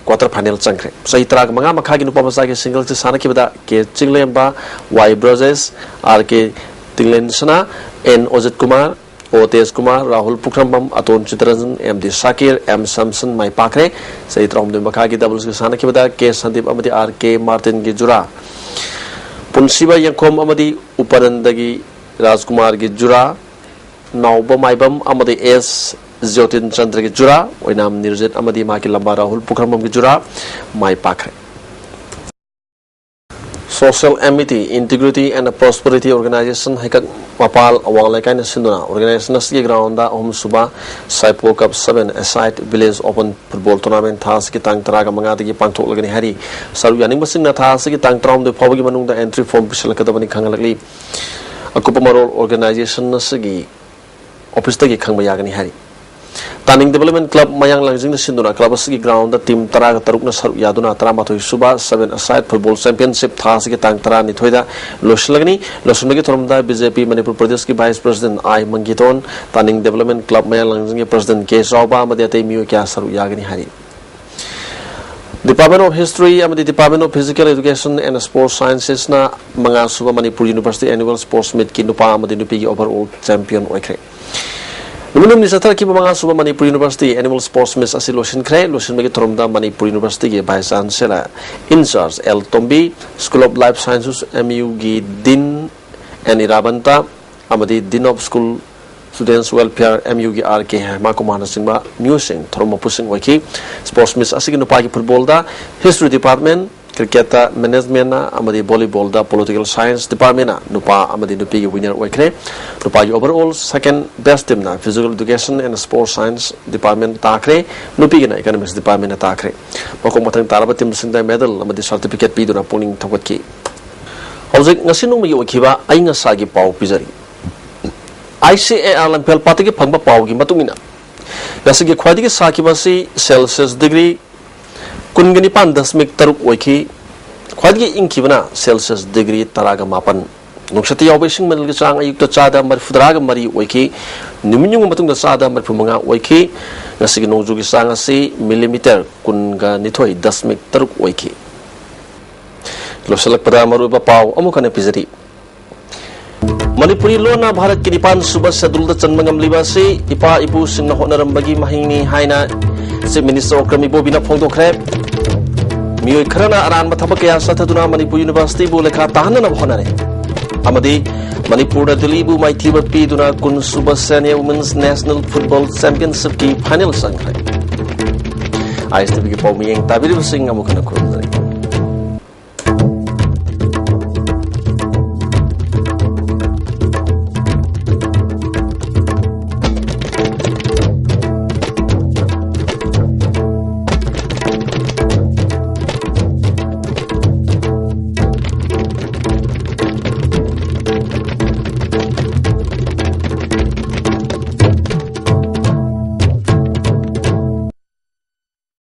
ꯀ꯭ꯋꯥꯔꯇꯔ ꯐꯥꯏꯅꯦꯜ ꯆꯪꯈ꯭ꯔꯦ꯫ ꯆꯍꯤ ꯇꯔꯥꯒ ꯃꯉꯥ ꯃꯈꯥꯒꯤ ꯅꯨꯄꯥ ꯃꯆꯥꯒꯤ ꯁꯤꯡꯒꯜꯁꯀꯤ ꯁꯥꯟꯅꯈꯤꯕꯗ K Chinglemba, Y Brajesh, R K Tinglensana, N Ojit Kumar, O Tej Kumar, Rahul Pukhrambam, Aton Chitaranjan, M D Shakir, M Samson ꯃꯥꯏ ꯄꯥꯛꯈ꯭ꯔꯦ꯫ ꯆꯍꯤ ꯇꯔꯥꯍꯨꯝꯗꯣꯏ ꯃꯈꯥꯒꯤ ꯗꯕꯜꯁꯀꯤ ꯁꯥꯟꯅꯈꯤꯕꯗ ꯀꯦ ꯁꯟꯗꯤꯞ ꯑꯃꯗꯤ ꯑꯥꯔ ꯀꯦ ꯃꯥꯔꯇꯤꯟꯒꯤ ꯖꯨꯔꯥ, ꯄꯨꯟꯁꯤꯕ ꯌꯦꯡꯈꯣꯝ ꯑꯃꯗꯤ ꯎꯄꯥꯅꯟꯗꯒꯤ ꯔꯥꯖꯀꯨꯃꯥꯔꯒꯤ ꯖꯨꯔꯥ, ꯅꯥꯎꯕ ꯃꯥꯏꯕꯝ ꯑꯃꯗꯤ ꯑꯦꯁ ꯖ꯭ꯌꯣꯇꯤꯟ ꯆꯟꯗ꯭ꯔꯒꯤ ꯖꯨꯔꯥ, ꯑꯣꯏꯅꯥꯝ ꯅꯤꯔꯖꯤꯠ ꯑꯃꯗꯤ ꯃꯍꯥꯛꯀꯤ ꯂꯝꯕꯥ ꯔꯥꯍꯨꯜ ꯄꯨꯈ꯭ꯔꯝꯕꯝꯒꯤ ꯖꯨꯔꯥ ꯃꯥꯏ ꯄꯥꯛꯈ꯭ꯔꯦ꯫ Social Amity, Integrity and Prosperity Organization ꯍꯩꯀꯛ ꯃꯄꯥꯜ ꯑꯋꯥꯡ ꯂꯩꯀꯥꯏꯅ ꯁꯤꯟꯗꯨꯅ organization ꯑꯁꯤꯒꯤ ground ꯑꯍꯨꯝꯁꯨꯕ Saipo cup seven a side village open football tournament ꯊꯥ ꯑꯁꯤꯒꯤ ꯇꯥꯡ ꯇꯔꯥꯒ ꯃꯉꯥꯗꯒꯤ ꯄꯥꯡꯊꯣꯛꯂꯒꯅꯤ ꯍꯥꯏꯔꯤ꯫ ꯁꯔꯨꯛ ꯌꯥꯅꯤꯡꯕꯁꯤꯡꯅ ꯊꯥ ꯑꯁꯤꯒꯤ ꯇꯥꯡ ꯇꯔꯥꯍꯨꯝꯗꯣꯏ ꯐꯥꯎꯕꯒꯤ ꯃꯅꯨꯡꯗ entry form ꯄꯤꯁꯤꯜꯂꯛꯀꯗꯕꯅꯤ ꯈꯪꯍꯜꯂꯛꯂꯤ꯫ ꯑꯀꯨꯞꯄ ꯃꯔꯣꯜ organization ꯑꯁꯤꯒꯤ office ꯇꯒꯤ ꯈꯪꯕ ꯌꯥꯒꯅꯤ ꯍꯥꯏꯔꯤ꯫ ꯇꯥꯅꯤꯡ Development Club ꯃꯌꯥꯡ ꯂꯥꯡꯖꯤꯡꯅ ꯁꯤꯟꯗꯨꯅ club ꯑꯁꯤꯒꯤ ground team ꯇꯔꯥꯒ ꯇꯔꯨꯛꯅ ꯁꯔꯨꯛ ꯌꯥꯗꯨꯅ ꯇꯔꯥꯃꯥꯊꯣꯏ ꯁꯨꯕ Seven Aside Football Championship ꯊꯥ ꯑꯁꯤꯒꯤ ꯇꯥꯡ ꯇꯔꯥꯅꯤꯊꯣꯏꯗ ꯂꯣꯏꯁꯤꯜꯂꯒꯅꯤ꯫ ꯂꯣꯏꯁꯤꯟꯕꯒꯤ ꯊꯧꯔꯝꯗ B J P ꯃꯅꯤꯄꯨꯔ ꯄ꯭ꯔꯗꯦꯁꯀꯤ Vice President I ꯃꯪꯒꯤꯇꯣꯟ, ꯇꯥꯅꯤꯡ Development Club ꯃꯌꯥꯡ ꯂꯥꯡꯖꯤꯡꯒꯤ President K ꯆꯥꯎꯕ ꯑꯃꯗꯤ ꯑꯇꯩ ꯃꯤꯑꯣꯏ ꯀꯌꯥ ꯁꯔꯨꯛ ꯌꯥꯒꯅꯤ ꯍꯥꯏꯔꯤ꯫ Department of History ꯑꯃꯗꯤ Department of Physical Education and Sports Sciences ꯅ ꯃꯉꯥ ꯁꯨꯕ Manipur University Annual Sports Meet ꯀꯤ ꯅꯨꯄꯥ ꯑꯃꯗꯤ ꯅꯨꯄꯤꯒꯤ overall champion ꯑꯣꯏꯈ꯭ꯔꯦ꯫ ꯅꯨꯃꯤꯠ ꯍꯨꯝꯅꯤ ꯆꯠꯊꯔꯛꯈꯤꯕ ꯃꯉꯥ ꯁꯨꯕ Manipur University Annual Sports Meet ꯑꯁꯤ ꯂꯣꯏꯁꯤꯟꯈ꯭ꯔꯦ꯫ ꯂꯣꯏꯁꯤꯟꯕꯒꯤ ꯊꯧꯔꯝꯗ ꯃꯅꯤꯄꯨꯔ University ꯒꯤ Vice Chancellor in charge L Tombi, School of Life Sciences, M U ꯒꯤ Dean N ꯏꯔꯥꯕꯟꯇ ꯑꯃꯗꯤ Dean of School Students Welfare, M U ꯒꯤ R K ꯍꯦꯃꯥꯀꯨꯃꯥꯔꯅꯆꯤꯡꯕ ꯃꯤꯑꯣꯏꯁꯤꯡ ꯊꯧꯔꯝ ꯃꯄꯨꯁꯤꯡ ꯑꯣꯏꯈꯤ꯫ Sports Meet ꯑꯁꯤꯒꯤ ꯅꯨꯄꯥꯒꯤ football ꯗ History Department, cricket ꯇ Management ꯅ ꯑꯃꯗꯤ volleyball ꯗ Political Science Department ꯅ ꯅꯨꯄꯥ ꯑꯃꯗꯤ ꯅꯨꯄꯤꯒꯤ winner ꯑꯣꯏꯈ꯭ꯔꯦ꯫ ꯅꯨꯄꯥꯒꯤ overall second best team ꯅ Physical Education and Sports Science Department ꯇꯥꯈ꯭ꯔꯦ, ꯅꯨꯄꯤꯒꯤꯅ Economics Department ꯅ ꯇꯥꯈ꯭ꯔꯦ꯫ ꯃꯈꯣꯡ ꯃꯊꯪ ꯇꯥꯔꯕ team ꯁꯤꯡꯗ medal ꯑꯃꯗꯤ certificate ꯄꯤꯗꯨꯅ ꯄꯨꯛꯅꯤꯡ ꯊꯧꯒꯠꯈꯤ꯫ ꯍꯧꯖꯤꯛ ꯉꯁꯤ ꯅꯣꯡꯃꯒꯤ ꯑꯣꯏꯈꯤꯕ ꯑꯏꯪ ꯑꯁꯥꯒꯤ ꯄꯥꯎ ꯄꯤꯖꯔꯤ꯫ I C A R ꯂꯝꯐꯦꯜ ꯄꯥꯠꯇꯒꯤ ꯐꯪꯕ ꯄꯥꯎꯒꯤ ꯃꯇꯨꯡ ꯏꯟꯅ, ꯉꯁꯤꯒꯤ ꯈ꯭ꯋꯥꯏꯗꯒꯤ ꯁꯥꯈꯤꯕ ꯑꯁꯤ Celsius degree ꯀꯨꯟꯒ ꯅꯤꯄꯥꯟ ꯗꯁꯃꯤꯛ ꯇꯔꯨꯛ ꯑꯣꯏꯈꯤ꯫ ꯈ꯭ꯋꯥꯏꯗꯒꯤ ꯏꯪꯈꯤꯕꯅ Celsius degree ꯇꯔꯥꯒ ꯃꯥꯄꯟ꯫ ꯅꯨꯡꯁꯤꯠꯇ ꯌꯥꯎꯕ ꯏꯁꯤꯡ ꯃꯅꯤꯜꯒꯤ ꯆꯥꯡ ꯑꯌꯨꯛꯇ ꯆꯥꯗ ꯃꯔꯤꯐꯨꯇꯔꯥꯒ ꯃꯔꯤ ꯑꯣꯏꯈꯤ꯫ ꯅꯨꯃꯤꯠ ꯌꯨꯡꯕ ꯃꯇꯨꯡꯗ ꯆꯥꯗ ꯃꯔꯤꯐꯨ ꯃꯉꯥ ꯑꯣꯏꯈꯤ꯫ ꯉꯁꯤꯒꯤ ꯅꯣꯡꯖꯨꯒꯤ ꯆꯥꯡ ꯑꯁꯤ millimeter ꯀꯨꯟꯒ ꯅꯤꯊꯣꯏ ꯗꯁꯃꯤꯛ ꯇꯔꯨꯛ ꯑꯣꯏꯈꯤ꯫ ꯂꯣꯏꯁꯤꯜꯂꯛꯄꯗ ꯃꯔꯨꯑꯣꯏꯕ ꯄꯥꯎ ꯑꯃꯨꯛ ꯍꯟꯅ ꯄꯤꯖꯔꯤ꯫ ꯃꯅꯤꯄꯨꯔꯤ ꯂꯣꯟꯅ ꯚꯥꯔꯠꯀꯤ ꯅꯤꯄꯥꯟ ꯁꯨꯕ schedule ꯗ ꯆꯟꯕ ꯉꯝꯂꯤꯕ ꯑꯁꯤ ꯏꯄꯥ ꯏꯄꯨꯁꯤꯡꯅ ꯍꯣꯠꯅꯔꯝꯕꯒꯤ ꯃꯍꯩꯅꯤ ꯍꯥꯏꯅ Chief Minister ꯑꯣꯀ꯭ꯔꯝ ꯏꯕꯣꯕꯤꯅ ꯐꯣꯡꯗꯣꯛꯈ꯭ꯔꯦ꯫ ꯃꯤꯑꯣꯏ ꯈꯔꯅ ꯑꯔꯥꯟꯕ ꯊꯕꯛ ꯀꯌꯥ ꯆꯠꯊꯗꯨꯅ ꯃꯅꯤꯄꯨꯔ University ꯕꯨ ꯂꯩꯈꯥ ꯇꯥꯍꯟꯅꯅꯕ ꯍꯣꯠꯅꯔꯦ꯫ ꯑꯃꯗꯤ ꯃꯅꯤꯄꯨꯔꯗ ꯗꯤꯜꯂꯤꯕꯨ ꯃꯥꯏꯊꯤꯕ ꯄꯤꯗꯨꯅ ꯀꯨꯟ ꯁꯨꯕ Senior Women's National Football Championship ꯀꯤ final ꯆꯪꯈ꯭ꯔꯦ꯫ I S T V ꯒꯤ ꯄꯥꯎ ꯃꯤꯠꯌꯦꯡ ꯇꯥꯕꯤꯔꯤꯕꯁꯤꯡ ꯑꯃꯨꯛ ꯍꯟꯅ ꯈꯨꯔꯨꯝꯖꯔꯤ꯫